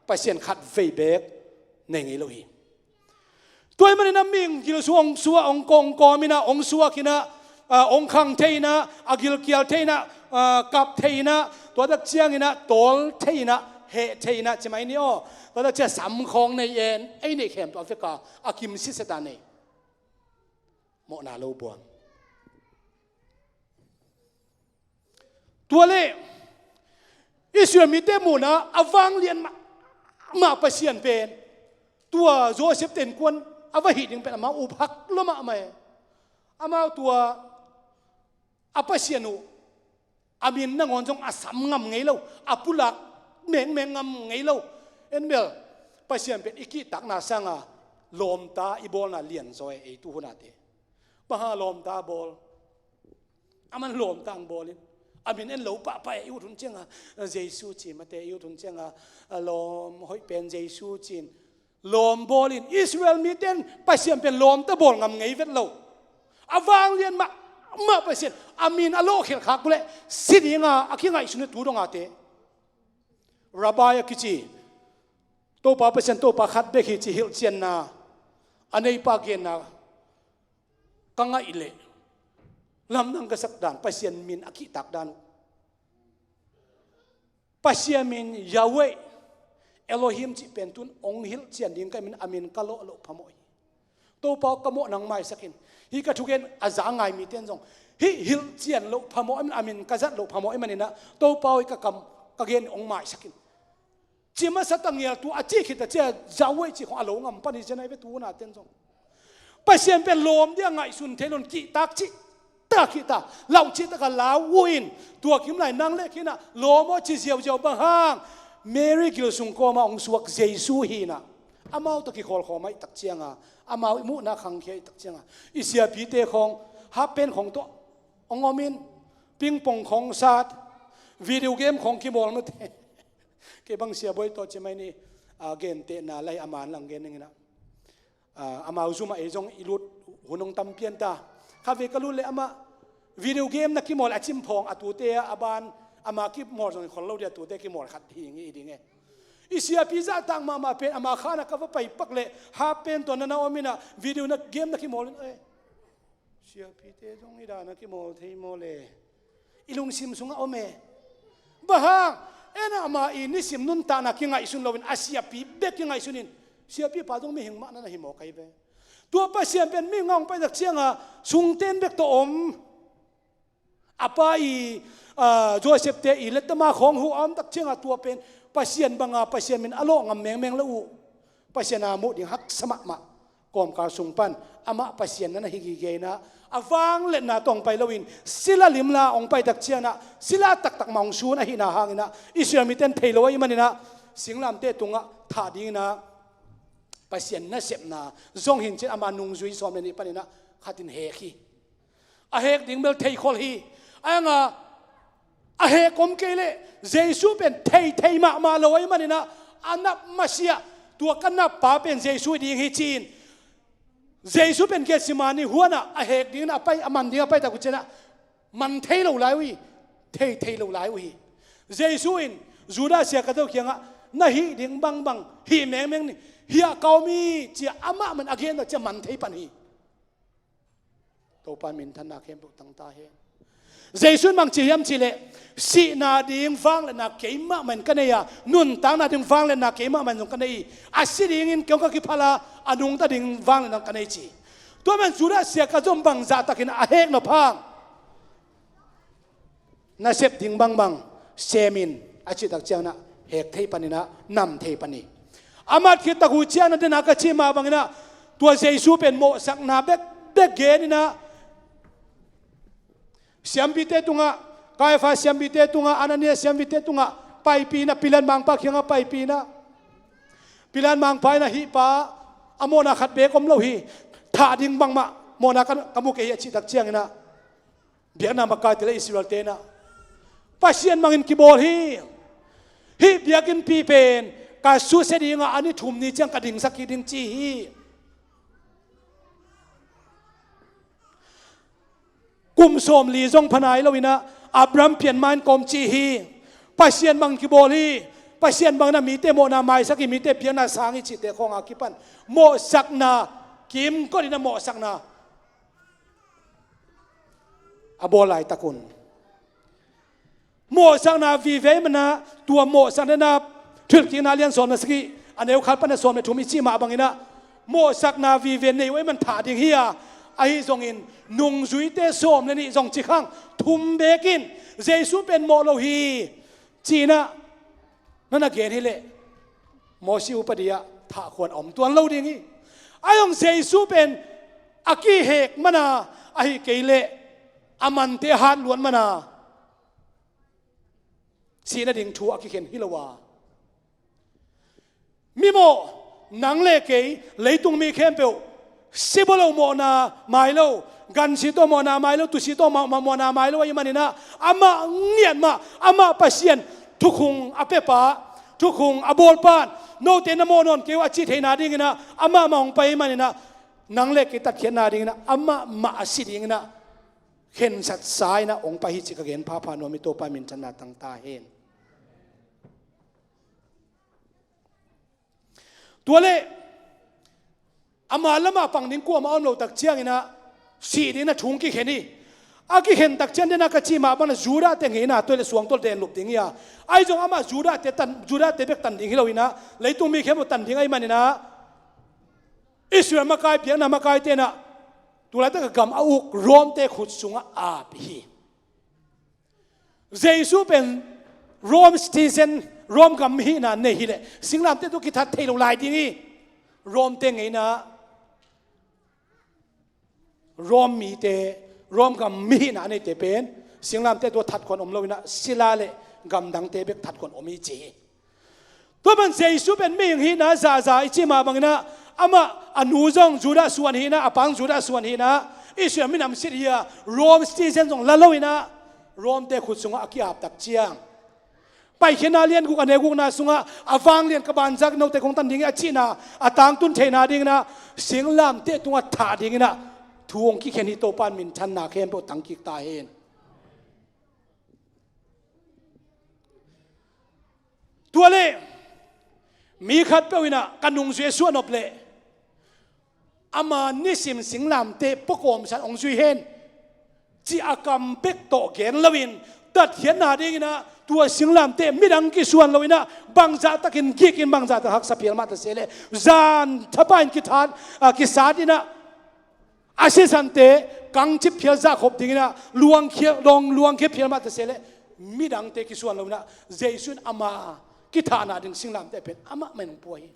Pasian khat vei beek nei ngei lo hi. Tua ahih manin ah mihing gil sung hong suah, hong kawm, hong kawm in ah, hong suak in ah, a, hong khang thei in ah, a gilkial thei in ah, a, kap thei in ah, tua tak ciangin ah tawl thei in ah, heh thei in ah, ci mai ni aw. Tua tak ciang sam khawng nei en, ei neih khempeuh a vek a, a kim sitset a nei. Mawhna lo buang. Tua leh Israel mite muhna a vanglian mah, mah Pasian pen, tua Joseph te innkuan a va hih ding pen amau up hak lua mahmah e. Amau tua a Pasian uh, a min nangawn zong a sam ngam ngei lo, a pulak mengmeng ngam ngei lo. En bel, Pasian pen i kihtakna sanga lawmta i bawlna lianzaw e, ei tu hunate. Bang hang lawmta bawl? Aman lawmta ang bawl in, a min en lo pahpah e, i ut hun cianga Jesu ci mate, i ut hun cianga, a, lawm hoih pen Jesu ci-in lawm bawl in. Israel mite in Pasian pen lawmta bawl ngam ngei vet lo. A vanglian mah, mah Pasian, a min a lawhkhelh khak uh leh si dinga a kingaihsun uh tu dongate. Rabbi a kici, Topa Pasian, Topa khat bek hi ci hilhcianna a neipa genna ka ngaih leh lamdang ka sak dan, Pasian min a kihtak dan uh. Pasian min Yahweh, Elohim cih pen tun hong hilhcian ding ka hih manin a min ka lawh loh phamawh hi. Topa aw, ka mawhna hong maisak in. Hih ka thugen a za ngai mite in zong hih hilhcian loh phamawh ahih manin, a min ka zat loh phamawh ahih manin ah, Topa aw, hih ka kam, ka gen hong maisak in. Ci masa ta ngial, tua a cih khit a cia Yahweh cih khong a lo ngam pan hi zen ai ve tu nate in zong. Pasian pen lawm dia ngaihsun thei lo in kihtak cih ta, kihtak, lau cih taka lau uh in, tua kim lai nang le kei in ah lawm aw ci ziauziau. Bang hang? Mary gil sung kawma hong suak Jesu hi in ah. Amau tawh kikhawlkhawm ahih tak cianga, amau i muhna khangkhia ahih tak cianga, i siapite khawng, half pant khawng tawh hong om in, pingpong khawng sat, video game khawng kimawl mate. Kei bang Sia Bawi tawh ci mai ni, a, gentehna lai a man lang gen ning in ah. A, amau zum ah ei zong i lut hun hong tam pian ta. Khatvei ka lut leh amah video game na kimawl a cimphawng, a tute a ban, ama kimawl zong i khol lo dia, a tute kimawl khat hi ngi hi ding e. I siapi zahtak mahmah pen ama khan ah ka va pai pak leh half pant tawh na na om in ah video na, game na kimawl in, eh. Siapite zong i dan a kimawl thei maw le? I lungsim sungah om e. Bang hang? En ah, ama i nisim nuntakna kingaihsun lo in, a siapi bek kingaihsun in, siapi pa zong mihing mah na na hi maw kai ve. Tua Pasian pen mihing a hong pai tak cianga sungten bek tawh om. A pa i, a, Joseph te i lettama khawng huh a om tak cianga tua pen Pasian banga Pasian min a lawh ngam mengmeng lo uh. Pasian a muh ding haksa mahmah. Kawmkal sung pan amah Pasian na na hi gige in ah, a vangliatna tawh hong pai lo in, sila limla hong pai tak ciang ah, sila taktak mah hong sun ahihna hangin ah, Israel mite in thei lo ahih manin ah, singlamteh tungah thah dingin ah, Pasian nasepna zong hi in cin ama nungzui sawm le nih paninah khatin hek hi. A hek ding bel theikhol hi. Ahi hanga a hek om kei leh Jesu pen theithei mahmah lo ahih maninah a nap masiah tua ka nap pa pen Jesu ding hi ci-in Jesu pen Gethsemane huanah a hek dingin a pai, a man dingin a paitak uh cianah man thei lo lai uh hi, thei thei lo lai uh hi. Jesu in Judas Iskariot kiangah na hih ding bangbang hih mengmeng ni, hiah ka om hi ci-a amah man a gen uh ciah man thei pan hi. Topa minthanna khempeuh tang ta hen. Jesu in bang ci hiam cihleh sihna ding vangliatna keimah man ka nei a, nuntakna ding vangliatna keimah man zong ka nei hi. A si dingin kei hong ka kiphal a, a nungta ding vangliatna ka nei ci. Tua man Judas Iskariot zong bangzahtakin a hek nop hang. Nasep ding bangbang sem in a cihtak cianginah hek thei paninah nam thei pan hi. A mat khittak uh cianginah dena ka cih mah banginah tua Jesu pen mawhsakna bekbek geninah siampite tungah, Kaiafa siampite tungah, Anania siampite tungah paipih inah Pilat mangpa kiangah paipih inah Pilat mangpa inah hih pa a mawhna khat beek om lo hi, thah ding bangmah mawhna ka, ka mu kei hi a cihtak cianginah biakna makaite le Israel-te inah Pasian bangin kibawl hi. Hih biakinnpi pen ka susia dingah a ni thum ni ciang ka dingsak kik ding ci hi. Kum sawmli zong pha nai loinah Abraham pianma in ka om ci hi. Pasian bangin kibawl hi. Pasian bangin a mite mawhna maisak hi, mite biakna sang hi cihte khawnga kipan mawhsakna kimkotinah mawhsakna a bawl laitakun mawhsakna vive ahih maninah tua mawhsakna Thuhilhkikna lian sawm le sagih a neu khat pan a sawm le thum i cih mah banginah mawhsakna vive nei uh ahih man thah ding hi a, ahi zongin nungzuite sawm le nih zong cik hang thum bekin Jesu pen mawh lo hi ci-inah na na gen hileh Mosi upadi ah thahkhuan a om tuan lo ding hi. Ahi zong Jesu pen a kihek mana ahi kei leh a mante a hat luat mana sihna ding thu a kikhen hi lo a, mimawh nang le kei leitung mi khempeuh sibaw lo mawhna mai lo, gansi tawh mawhna mai lo, tusi tawh mawh, mawh, mawhna mai lo ahih maninah amah ngiat mah, amah Pasian thukhung a pepa, thukhung a bawlpa in note na mawh nawn kei uh a cih theihna dinginah amah mah hong pai ahih maninah nang le kei tatkhiatna dinginah amah mah a si dinginah khensatsa inah hong pai hi cih ka gen phapha nuam hi. Topa minthanna tang ta hen. Tua leh ama lamah pang ding kuamah a om lotak cianginah sih dingin a thu hong kikhen hi. A kikhen tak ciang dena ka cih mah banah Judah-te ngeina tawh le suangtawh den lup ding hi a, ahi zong amah Judah-te tan, Judah-te bek tan ding hi loinah leitung mi khempeuh tan ding ahih maninah Israel makai, biakna makaite inah tulaitak a gam a uk Rome-te khut sungah ap hi. Jesu pen Rome citizen, Rome gam mi hihna nei hileh singlamteh tawh kithat thei lo lai ding hi. Rome-te ngeina, Rome mite, Rome gam mi hihna a neite pen singlamteh tawh thatkhuan om loinah sila le gamdangte bek thatkhuan om hi ci hi. Tua pan Jesu pen mihing hihna zahzah i cih mah banginah amah a nu zong Judah suan hihna, a pa zong Judah suan hihna, Israel minam sit hi a, Rome citizen zong la loinah Rome-te khut sungah a ki-ap tak ciang Paikhiatna lian guk a neu gukna sungah a vanglian ka banzak note kong tan ding hi a cihna a tangtun theihna dinginah singlamteh tungah thah dinginah thu hong kikhen hi. Topa in minthanna khempeuh tangkik ta hen. Tua leh mi khatpeuh inah ka nungzui a suah nop leh ama nisim singlamteh puakawmsan hong zui hen cih a kam bek tawh gen loin tatkhiatna dinginah tua singlamteh midang kisuan loinah bangzahtakin gikin bangzahtak haksa phial mah ta seh leh zan thapa in kithat, a, kisat inah a sisante kangcip phial zahkhop dinginah luangkhia dong luangkhia phial mah ta seh leh midangte kisuan loinah Jesu in ama kithahna ding singlamteh pen amah mah in hong pua hi.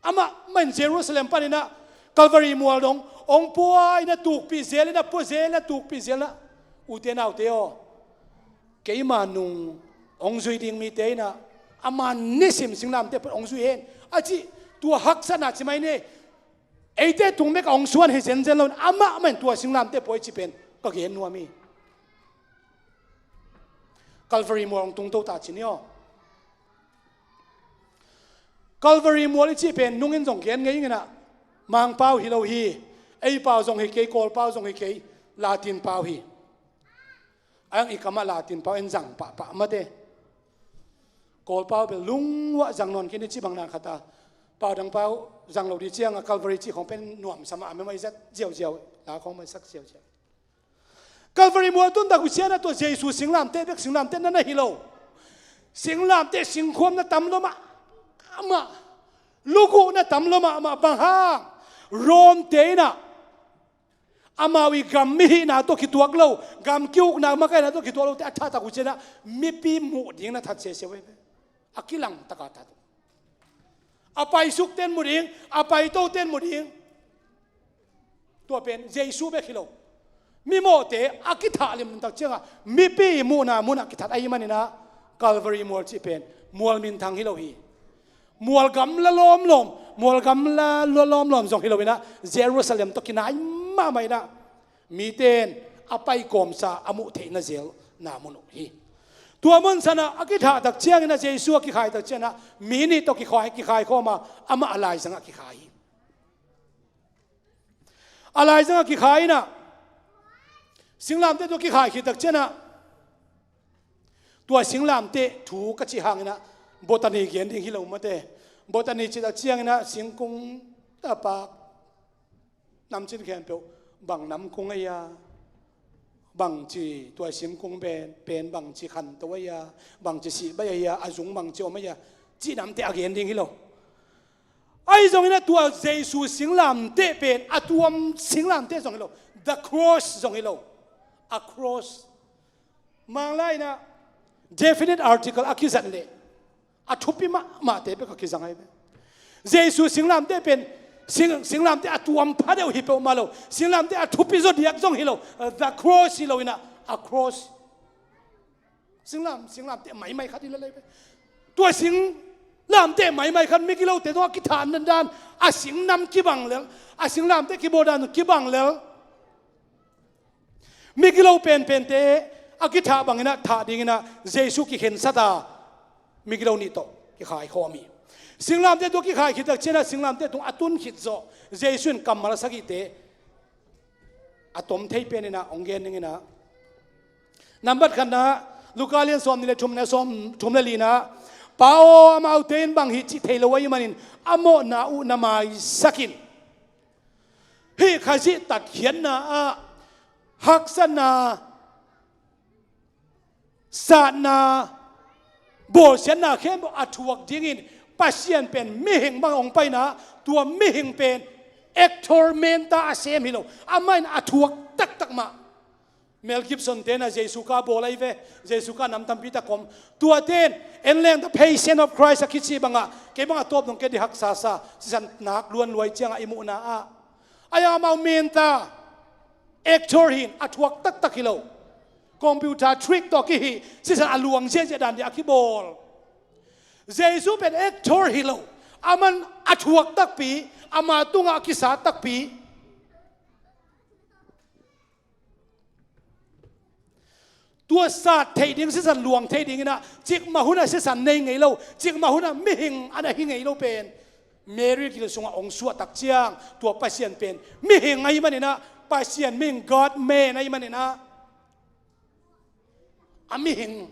Amah mah in Jerusalem paninah Calvary mual dong hong pua inah tukpih zel inah pua zel inah tukpih zel inah ute naute aw, keima nung hong zui ding mite inah ama nisim singlamteh pan hong zui hen a cih Tua haksatna ci mai ni. Eite tung bek a hong suan hi zenzen lo in amah mah in tua singlamteh pua i cih pen ka gen nuam hi. Calvary mual hong tungto ta ci ni aw. Calvary mual i cih pen nungin zong gen ngei ing in ah, Mangpau hi lo hi. Ei pau zong hi kei, Kawlpau zong hi kei, Latin pau hi. A hang i kamah Latin pau en zang pahpah mate. Kawlpau bel lungnuah zang nawn kei ni ci bang na khat a. Pau dang pau zang lo ding ciang a Calvary cih khawng pen nuamsa mah a, memaw i zat ziauziau, la khawng maisak ziauziau. Calvary mual tun tak uh ciang a tua Jesu singlamteh bek singlamteh na na hi lo. Singlamteh singkhuam na tam lua mahmah. Luguh na tam lua mahmah, bang hang Rom te in ah amau i gam mihihna tawh kituak lo, gam ki-ukna makaihna tawh kituak lote a thahtak uh ciang a mipi muh ding na that sese uh hi ve. A kilang taka that uh. A paisukte in mu ding, a paitote in mu ding. Tua pen Jesu bek hi lo. Mimawhte a kithah limtak ciang a mipi muhna munah kithat ahih manin ah Calvary mual cih pen mual minthang hi lo hi. Mual gamla lawmlawm, mual gamla lawmlawm zong hi lo in ah Jerusalem tawh kinai mahmah in ah mite in a paikawmsa a muh theihna zelna mun uh hi. Tua mun san ah a kithahtak ciangin ah Jesu a kikhaitak ciang ah mi nih tawh kikhai, kikhai khawm a amah a laizang ah kikhai hi. A laizang ah kikhai in ah singlamteh tawh kikhai khit tak ciang ah tua singlamteh thu ka cih hangin ah botany gen ding hi lo mate. Botany cih tak ciangin ah singkung tapak namcin khempeuh bang namkung ahi a, bangci tua singkung pen, pen bangci khanto ahi a, bangci sih baih ahi a, a zung bangci om ahi a, cih namteh a gen ding hi lo. Ahi zongin ah tua Jesu singlamteh pen a tuam singlamteh zong hi lo, the cross zong hi lo, a cross. Manglai in ah definite article a kizat leh a thupi mahmahte bek a kizang ahi ve. Jesu singlamteh pen sing, singlamteh a tuam phadeuh hi peuhmah lo, singlamteh a thupi zaw diak zong hi lo, the cross hi lo in ah a cross. Singlam, singlamteh maimai khat hi lel ahi ve. Tua singlamteh maimai khat migilote tawh a kithah dandan, a singnam kibang lel, a singlamteh kibawl dan kibang lel. Migilo penpente a kithah bangin ah thah dingin ah Jesu kikhensat a migilo nih tawh kikhai khawm hi. Singlamteh tawh kikhai khit tak ciang ah singlamteh tung a tun khit zawh Jesu in kammal a sagihte a tom thei penin ah hong gen dingin ah, nambat khatna, Luka lian sawm nih le thumna, sawm thum le lina, Pa aw, amaute in bang hih cih thei lo ahih manin a mawhna uh na maisak in. Hih Khazih tatkhiatna ah haksatna, satna, bawlsiatna khempeuh a thuak dingin Pasian pen mihing bang hong paina, tua mihing pen actor menta a sem hi lo, amah in a thuak taktak mah. Mel Gibson te in ah Jesu ka bawl ahi ve, Jesu ka nam tampi tak om. Tuate in en leng The Passion of Christ a kici bangah kei bangah tawp dong kei dih haksa sa, sisan nak luan luai ciangah i muhna ah, ai amau menta actor hi in a thuak taktak hi lo. Computer trick tawh kihih, sisan a luang ziahziah dan dih a kibawl. Jesu pen actor hi lo, aman a thuak takpi, ama tungah a kisa takpi. Tua sat theih ding, sisan luang theih dingin ah cikmah hunah sisan nei ngei lo, cikmah hunah mihing a na hi ngei lo pen Mary gil sungah hong suahtak ciang tua Pasian pen mihing ahi manin ah, Pasian mihing, God man ahi manin ah, a mihing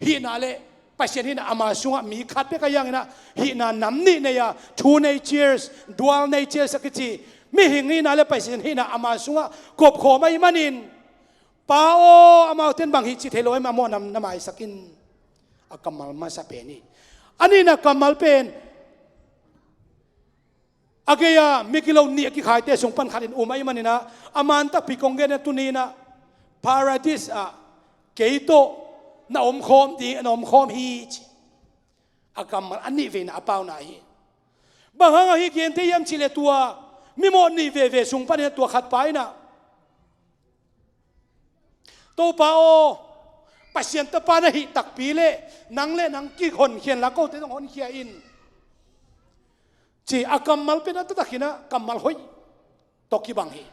hihna le Pasian hihna ama sungah mi khat bek ahi hangin ah, hihna nam nih nei a, two natures, dual natures a kici, mihing hihna le Pasian hihna ama sungah kopkhawm ahi manin, Pa aw, amaute in bang hih cih thei lo ahih manin a mawhna na maisak in. A kammal masa pen hi. A nihna kammal pen a gei-a migilo nih a kikhaite sung pan khat in um ahih manin ah, a man takpi kong gen a, tuni in ah Paradise ah kei tawh na omkhawm ding, na omkhawm hi ci. A kammal a nih veina a pauna hi. Bang hangah hih gen thei hiam cih leh tua mimawh nih veve sung panin ah tua khat pa in ah, Topa aw, Pasian Tapa na hih takpi leh nang le nang kihonkhia inla kote zong honkhia in. Ci a kammal pen a taktak hi-in ah kammal hoih tawh kibang hi.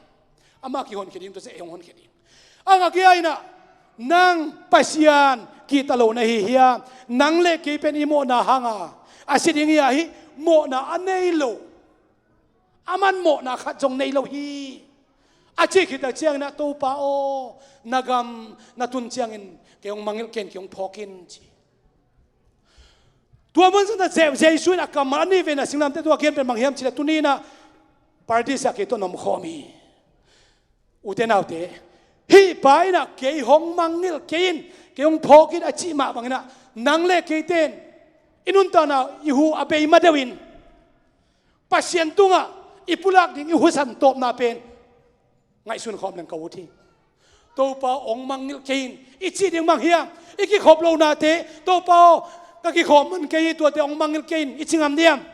Amah kihonkhia ding, tua ciang ei hong honkhia ding. A ngak hi-in ah, nang Pasian kihta lo na hi hiam? Nang le kei pen i mawhna hanga a si ding hi a, hih mawhna a nei lo, aman mawhna khat zong nei lo hi. A cih khit tak ciangin ah, Topa aw, na gam na tun ciangin kei hong mangngilh ken, kei hong phawk in, ci. Tua mun sung ah Je-, Jesu in a kammal a nih vei-in ah singlamteh tungah a gen pen bang hiam cih leh, tuni-in ah Paradis ah kei tawh na omkhawm hi. Ute naute, hih pa in ah kei hong mangngilh kei in, kei hong phawk in a cih mah bangin ah, nang le keite in i nuntakna i hu a bei ma deuh in, Pasian tungah i pulak ding i husan tawpna pen ngaihsun khawm leng ka ut hi. Topa aw, hong mangngilh kei in, i cih ding bang hiam? I kikhop lohnate, Topa aw, ka kikhop man kei hi, tuate hong mangngilh kei in, i ci ngam diam?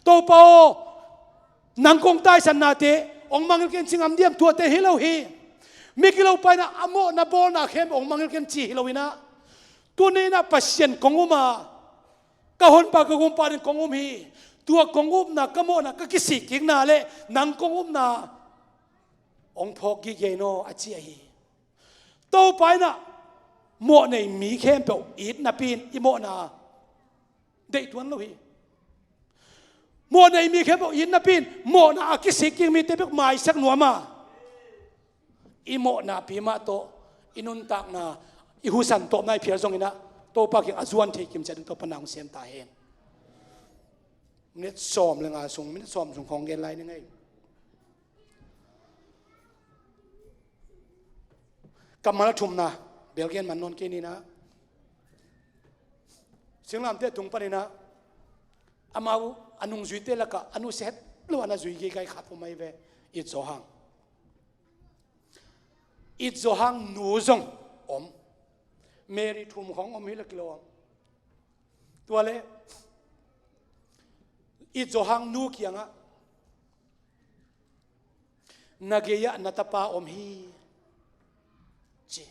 Topa aw, nang kong taisannate hong mangngilh kei in, ci ngam diam? Tuate hi lo hi. Mi kilopa in ah a mawhna bawlna khempeuh hong mangngilh kei in, ci hi lo-in ah, tuni-in ah Pasian kong um a, ka honpa, ka gumpa ding kong um hi. Tua kong upna, ka mawhna, ka kisikkikna le nang kong upna hong phawk gige in aw, a ci ahi hi. Topa in ah mawhnei mi khempeuh it napi-in i mawhna deih tuan lo hi. Mawhnei mi khempeuh it napi-in mawhna a kisikkik mite bek maisak nuam a, i mawhna pi mah tawh i nuntakna, i husan tawpna i phial zongin ah, Topa kiang a zuan thei kim ciat ding Topa in hong sem ta hen. Minit sawm le nga sung, minit sawm sung khawng gen lai ning ei. Kammal a thumna, bel gen man nawn kei ni-in ah, singlamteh tung panin ah, amau a nungzuite lakah a nusia het lo-in a zui gige khat om ahi ve. It Zo Hang. It Zo Hang nu zong om. Mary Thum khawng om hi leh kilawm. Tua leh It Zo Hang nu kiangah, na gei-ah na tapa om hi, ci.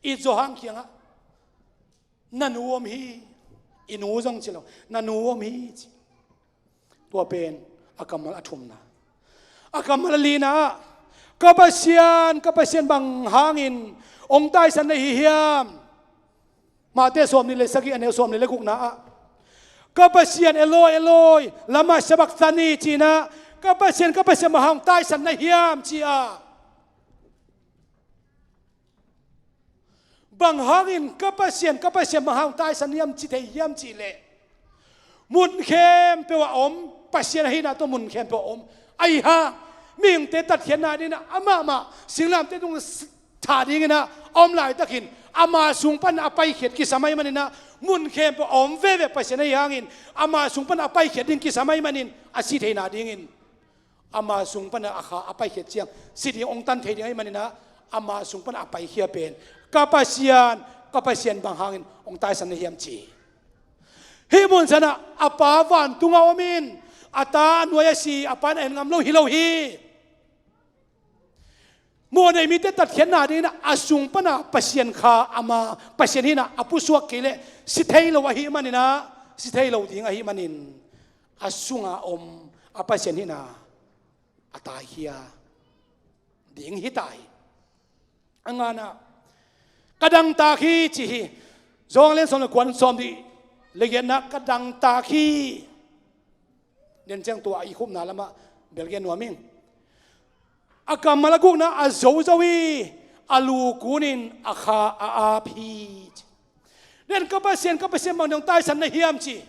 It Zo Hang kiangah, na nu om hi. I nu zong ci lo, na nu om hi, ci. Tua pen a kammal a thumna. A kammal a lina ah, ka Pasian, ka Pasian, bang hangin hong taisan na hi hiam? Matthai sawmnih le sagih, a neu sawmnih le gukna ah, ka Pasian, Eloi, Eloi, lama sabakthani, ci-in ah, ka Pasian, ka Pasian, bang hang hong taisan na hiam, ci a. Bang hangin ka Pasian, ka Pasian, bang hang hong taisan hiam ci thei hiam cih leh, mun khempeuh ah om Pasian ahihna tawh mun khempeuh ah om. Ahi hang, mihingte tatkhiatna dingin ah amah mah singlamteh tung thah dingin ah a om laitakin, ama sung pan a paikhiat kisam ahih manin ah, mun khempeuh a om veve Pasian ahih hangin, ama sung pan a paikhiat ding kisam ahih manin, a sih theihna dingin ama sung pan a kha a paikhiat ciang si ding hong tan thei ding ahih manin ah, ama sung pan a paikhia pen, ka Pasian, ka Pasian, bang hangin hong taisan na hiam, ci. Hih mun sung ah a Pa vantungah om in, a ta a nuai a si, a Pa in a en ngam lo hi lo hi. Mawhnei mite tatkhiatna dingin ah a sung pan a Pasian kha, ama Pasian hihna a pusuak kei leh si thei lo ahih manin ah, si thei lo ding ahih manin, a sungah om a Pasian hihna a taikhia ding hi ta hi. A ngana ah, ka dangtak hi, ci hi. Johan a lian sawm le kua, a neu sawmnih le giatna ah, ka dangtak hi. Tua ciang tua i khupna lamah bel gen nuam ing. A kammal a gukna ah, a zozo hi, a lu kunin a kha a ap hi, ci. Tua in, ka Pasian, ka Pasian, bang hangin hong taisan na hiam, ci.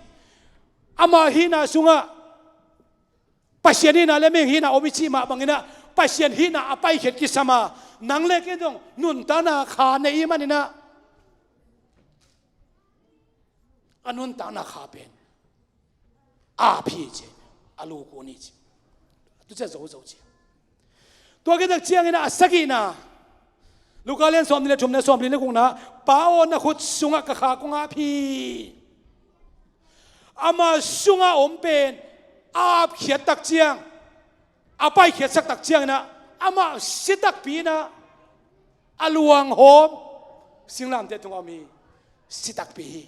Ama hihna sungah Pasian hihna le mihing hihna om i cih mah bangin ah, Pasian hihna a paikhiat kisam a, nang le kei zong nuntakna kha nei i hih manin ah, a nuntakna kha pen a ap hi, ci. A lu kun hi, ci. Tu ciang zozo, ci. Tua khit tak ciangin ah, a sagihna, Luka a lian sawmnih le thum, a neu sawmli le gukna ah, Pa aw, na khut sungah ka kha kong ap hi. Ama sungah om pen a apkhiat tak ciang, a paikhiatsak tak ciangin ah, amah si takpi in ah, a luanghawm singlamteh tungah om hi. Si takpi hi.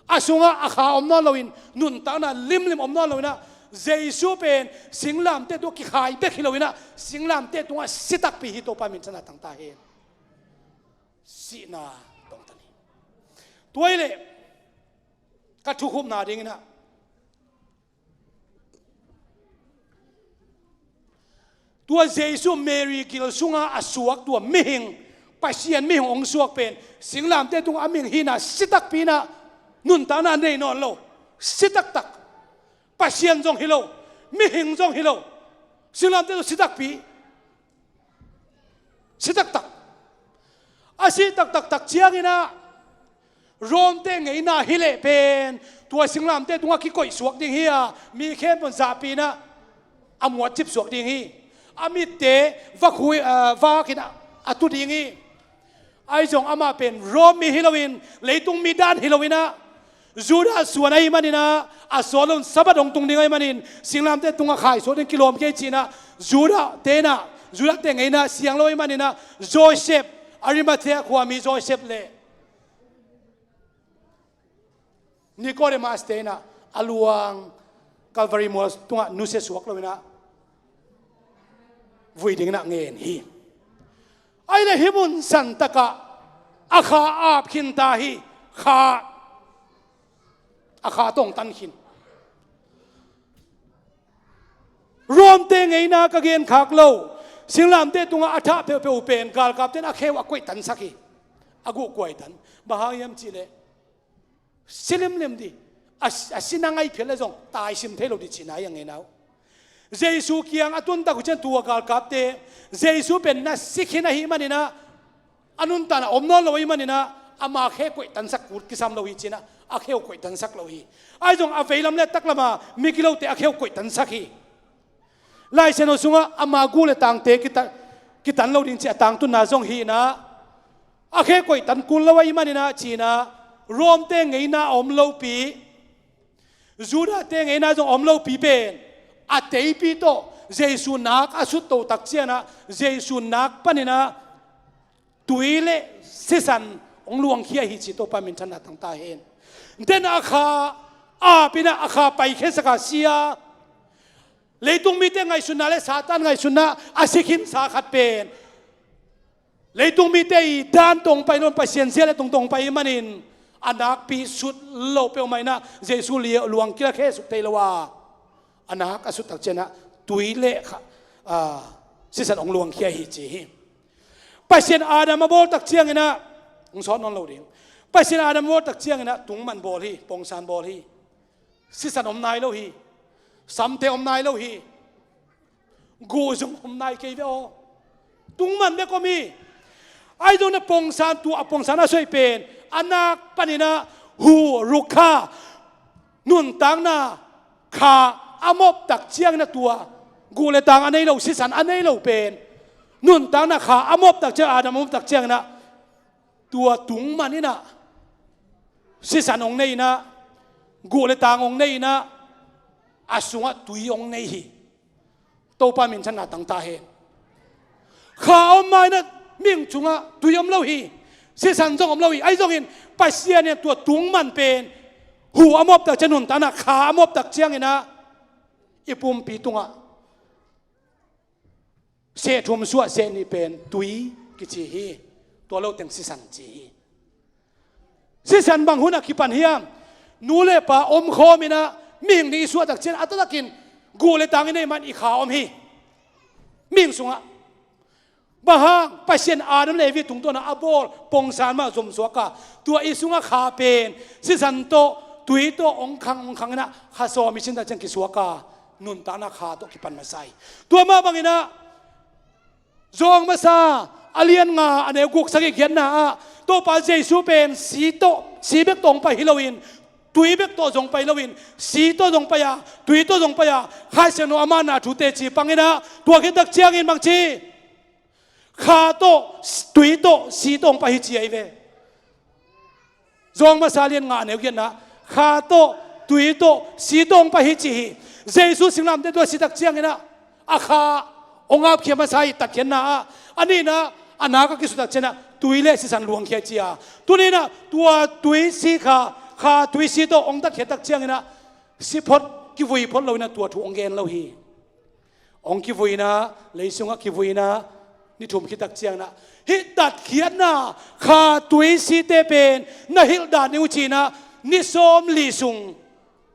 A sungah a kha om nawn loin, nuntakna limlim om nawn loinah, Jesu pen singlamteh tungah kikhai bek hi loinah, singlamteh tungah si takpi hi. Topa minthanna tangta hen. Sihna tongtan hi. Tua hileh ka thukhupna dinginah, tua Jesu Mary gil sunga a suak tua mihing, Pasian mihing hong suak pen singlamteh tungah a mihing hinah si takpi inah, nuntakna nei nawn lo, si taktak. Pasian zong hi lo, mihing zong hi lo, singlamteh tungah si takpi. Si taktak. A si taktak tak cianginah, Rom te ngeina hileh pen tua singlamteh tungah kikoih suak ding hi a, mi khempeuh zahpih inah a muatcip suak ding hi. A mitte vakhui, ah, vakin a, a tu ding hi. Ahi zong amah pen Rom mi hi loin, leitung mi dan hi loinah, Judah suan ahi maninah, a sawt loin Sabbath hong tung ding ahi manin, singlamteh tungah khaisuak ding kilawm kei cinah, Judah tenah, Judah te ngeina siang lo ahi maninah, Joseph, Arimathea khuami Joseph le Nicodemus tenah a luang Calvary mual tungah nusia suak loinah vui dinginah ngen hi. Ahi le hih mun santakah a kha ap khinta hi. Kha, a kha tongtan khin. Rom te ngeina ka genkhak lo, singlamteh tungah a thah peuhpeuh pen galkapten a kheu a koihtansak hi. A guh kuaitan. Bang hang hiam cihleh, si limlim dih, a, a sina ngaih phial le zong taisim thei lo dih cihna hi a ngeinau. Jesu kiang a tuntak uh cian tua galkapte, Jesu pen na si khin ahi maninah, a nuntakna om nawn lo ahi maninah, ama khe koihtansak kul kisam lo hi cinah, a kheu koihtansak lo hi. Ahi zong a veilam le taklama migilote a kheu koihtansak hi. Laisiangtho sungah ama guh le tangte kita, kitan lo ding ci a tangtunna zong hinah, a khe koihtan kul lo ahi maninah cinah, Rom te ngeina a om lopi, Judah te ngeina zong a om lopi pen a teipi tawh Jesu nak a sutto tak cianah, Jesu nak paninah tui le sisan hong luangkhia hi ci. Topa minthanna tangta hen. Den a kha apinah a kha paikhiasak a sia, leitung mite ngaihsutna le Satan ngaihsutna a si khinsa khat pen, leitung mite i dan tawh hong pai lo, Pasian zia le tungtawh hong pai ahi manin, a nakpi sut lo peuhmah inah Jesu lia luang kila khesuk thei lo a, a nak a sut tak cianah tui le kha, a, sisan hong luangkhia hi ci hi. Pasian Adam a bawl tak cianginah, hong sawt nawn lo ding. Pasian Adam a bawl tak cianginah tungman bawl hi, pongsan bawl hi. Sisan om nai lo hi. Samte om nai lo hi. Guh zong om nai kei ve aw. Tungman bek om hi. Ahi zong na pongsan, tua a pongsan a soi pen, a nak paninah hu, rukha, nuntakna kha a mop tak cianginah tua guh le tang a nei lo, sisan a nei lo pen, nuntakna kha a mop tak ciang, Adam a mop tak cianginah tua tungman inah sisan hong nei inah, guh le tang hong nei inah, a sungah tui hong nei hi. Topa minthanna tangta hen. Kha om ma inah mihing sungah tui om lo hi. Sisan zong om lo hi. Ahi zongin Pasian in tua tungman pen hu a mop tak ciang, nuntakna kha a mop tak cianginah i pumpi tungah seh thum suah seh nih pen tui kici hi. Tua lo teng sisan ci hi. Sisan bang hunah kipan hiam? Nu le pa omkhawm inah mihing ding i suah tak ciang a taktakin guh le tang i nei man i kha om hi. Mihing sungah. Bang hang? Pasian Adam le Evi tungtawna a bawl pongsan mah zomsuak a, tua i sungah kha pen sisan tawh, tui tawh hong khang hong khang inah kha sawm i sin tak ciang kisuak a, nuntakna kha tawh kipan masa hi. Tua mah banginah Johan masa a lian nga a neu guk sagih giatna ah Topa Jesu pen si tawh, si bek tawh hong pai hi loin, tui bek tawh zong pai loin, si tawh zong pai a, tui tawh zong pai a, Kha Siangtho ama na thu teci pang inah, tua khit tak ciangin bang ci? Kha tawh, tui tawh, si tawh hong pai hi ci ahi ve. Johan masa lian nga neu giatna, kha tawh, tui tawh, si tawh hong pai hi ci hi. Jesu singlamteh tungah si tak ciangin ah, a kha hong apkhia masa hi, tatkhiatna ah. A nihna, a nak a kisut tak ciangin ah, tui le sisan luangkhia ci a. Tuni in ah, tua tui si kha, Kha tui si tawh hong tatkhiat tak ciangin ah, si phot, kivui phot lo-in ah tua thu hong gen lo hi. Hong kivui-in ah, lei sungah kivui-in ah, ni thum khit tak ciangin ah, hih tatkhiatna, kha tui site pen na hilh dan uh ci-in ah, ni sawmli sung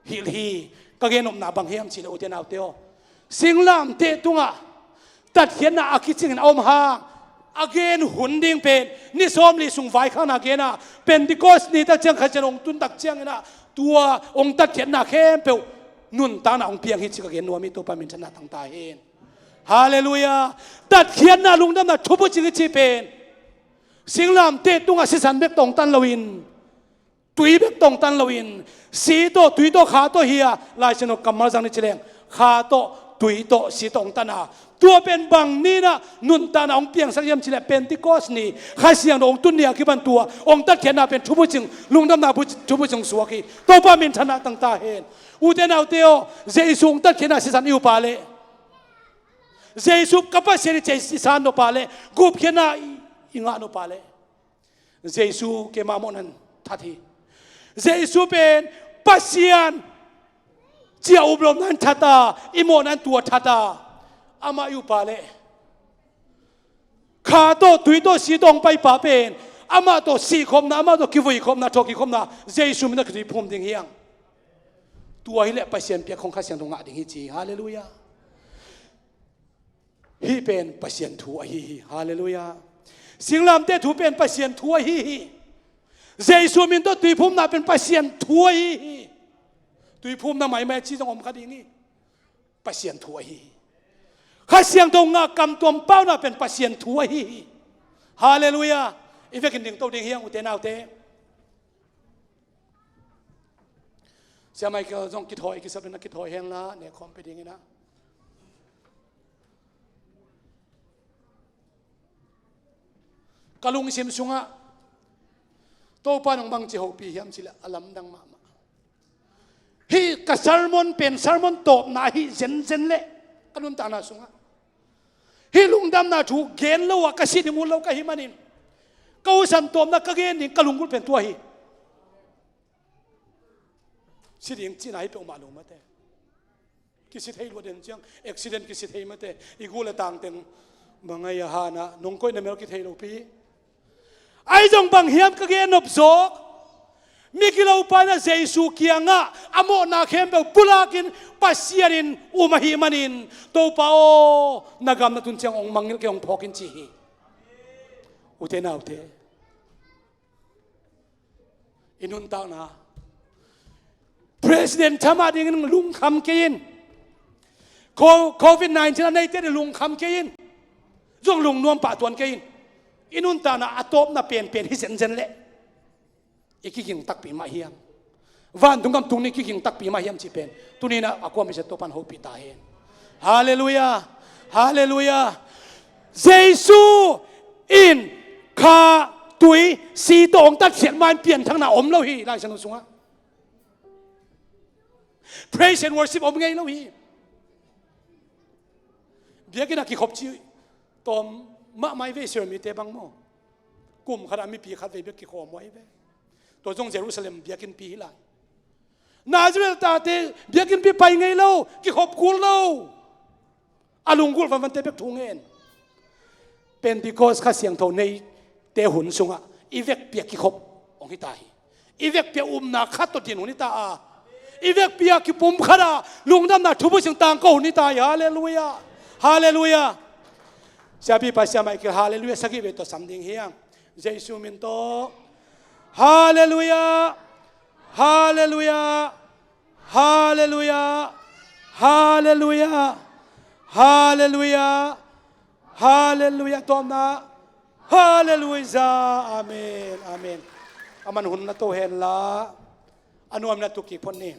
hilh hi. Ka gen nopna bang hiam cih leh, ute naute aw, singlamteh tungah tatkhiatna a kicingin a om hang, a gen hun ding pen ni sawmli sung vaikhakna gen a, Pentecost ni tak ciang Kha Siangtho hong tun tak ciangin ah, tua hong tatkhiatna khempeuh nuntakna hong piang hi cih ka gen nuam hi. Topa minthanna tang ta hen. Halleluiah. Tatkhiatna, lungdamna, thuphucing i cih pen singlamteh tungah sisan bek tawh hong tan loin, tui bek tawh hong tan loin, si tawh, tui tawh, kha tawh hi a, Lai Siangtho kammal zang ni ci leng, kha tawh, tui tawh, si tawh hong tan a, tua pen bang ni-in ah nuntakna hong piangsak hiam cih leh, Pentecost ni, Kha Siangtho hong tun ni a kipan tua hong tatkhiatna pen thuphucing, lungdamna bu-, thuphucing suak hi. Topa minthanna tang ta hen. Ute naute aw, Jesu hong tatkhiatna sisan i up a leh, Jesu ka Pasian hi ci-a i san nop a leh, gupkhiatna i, i ngah nop a leh, Jesu keima mawhna in that hi. Jesu pen Pasian ci-a up loh na in that a, i mawhna in tua that a, amah i up a leh, kha tawh, tui tawh, si tawh hong paipa pen, amah tawh sihkhopna, amah tawh kivuikhopna, thawhkikkhopna, Jesu min tawh kitui phum ding hi hang. Tua hi leh Pasian piak khong Kha Siangtho ngah ding hi ci hi. Halleluiah. Hih pen Pasian thu ahi hi. Halleluiah. Singlamteh thu pen Pasian thu ahi hi. Jesu min tawh tuiphumna pen Pasian thu ahi hi. Tuiphumna maimai a ci zong om kha ding hi. Pasian thu ahi hi. Kha Siangtho ngah kamtuam pauna pen Pasian thu ahi hi. Halleluiah. I vekin dingto ding hi hang, ute naute. Sia Michael zong kithawi, kisap ding na kithawi hen la, nekhawm pia dingin ah. Ka lungsim sungah Topa in hong bangci hopih hiam cih leh, a lamdang mahmah. Hih ka sermon pen sermon tawpna ahi zenzen leh, ka nuntakna sungah hih lungdamna thu gen lo-a ka si ding ut lo ka hih manin, ka husan tawpna ka gen ding ka lunggulh pen tua hi. Si ding cihna hi peuhmah lo mate. Kisi thei lua den ciang, accident kisi thei mate. I gul a tangteng bang a hih a han ah nong koihna mel kithei lopi. Ahi zong bang hiam ka gen nop zawk, migilopa in ah Jesu kiangah a mawhna khempeuh pulakin Pasian in um ahih manin, Topa aw, na gam na tun ciang hong mangngilh kei, hong phawk in ci hi. Ute naute, i nuntakna, President Trump a dingin lungkham kei in. Co-, covid nineteen a neite ding lungkham kei in. Zong lungnuam pah tuan kei in. I nuntakna a tawpna penpen hi zenzen leh, i kiging takpi mah hiam? Vantung gam tung ni kiging takpi mah hiam cih pen tuni-in ah a kuamah i zat Topa in hopih ta hen. Halleluiah. Halleluiah. Jesu in kha, tui, si tawh hong tatkhiat ma-in pianthakna om lo hi Lai Siangtho sungah. Praise and worship om ngei lo hi. Biakinn ah kikhop cih tawm mahmah hi ve, Israel mite bang maw. Kum khat ah mipi khat vei bek kikhawm uh ahi ve. Tua zong Jerusalem biakinnpi hi lai. Nazareth tate biakinnpi pai ngei lo, kikhop kul lo. A lunggulh vanvante bek thu ngen. Pentecost Kha Siangtho neite hun sungah i vekpi-a kikhop hong hi ta hi. I vekpi-a upna khat tawh din hun hi ta a, i vekpi-a kipumkhat a lungdamna thuphucing tangko hun hi ta hi. Halleluiah. Halleluiah. Siapipa Sia Michael, halleluiah sagih vei tawh sam ding hi hang. Jesu min tawh. Halleluiah. Halleluiah. Halleluiah. Halleluiah. Halleluiah. Halleluiah. Tawpna. Halleluiah. Amen. Amen. Aman hun na to hen la, a nuam na tu kik phot ni.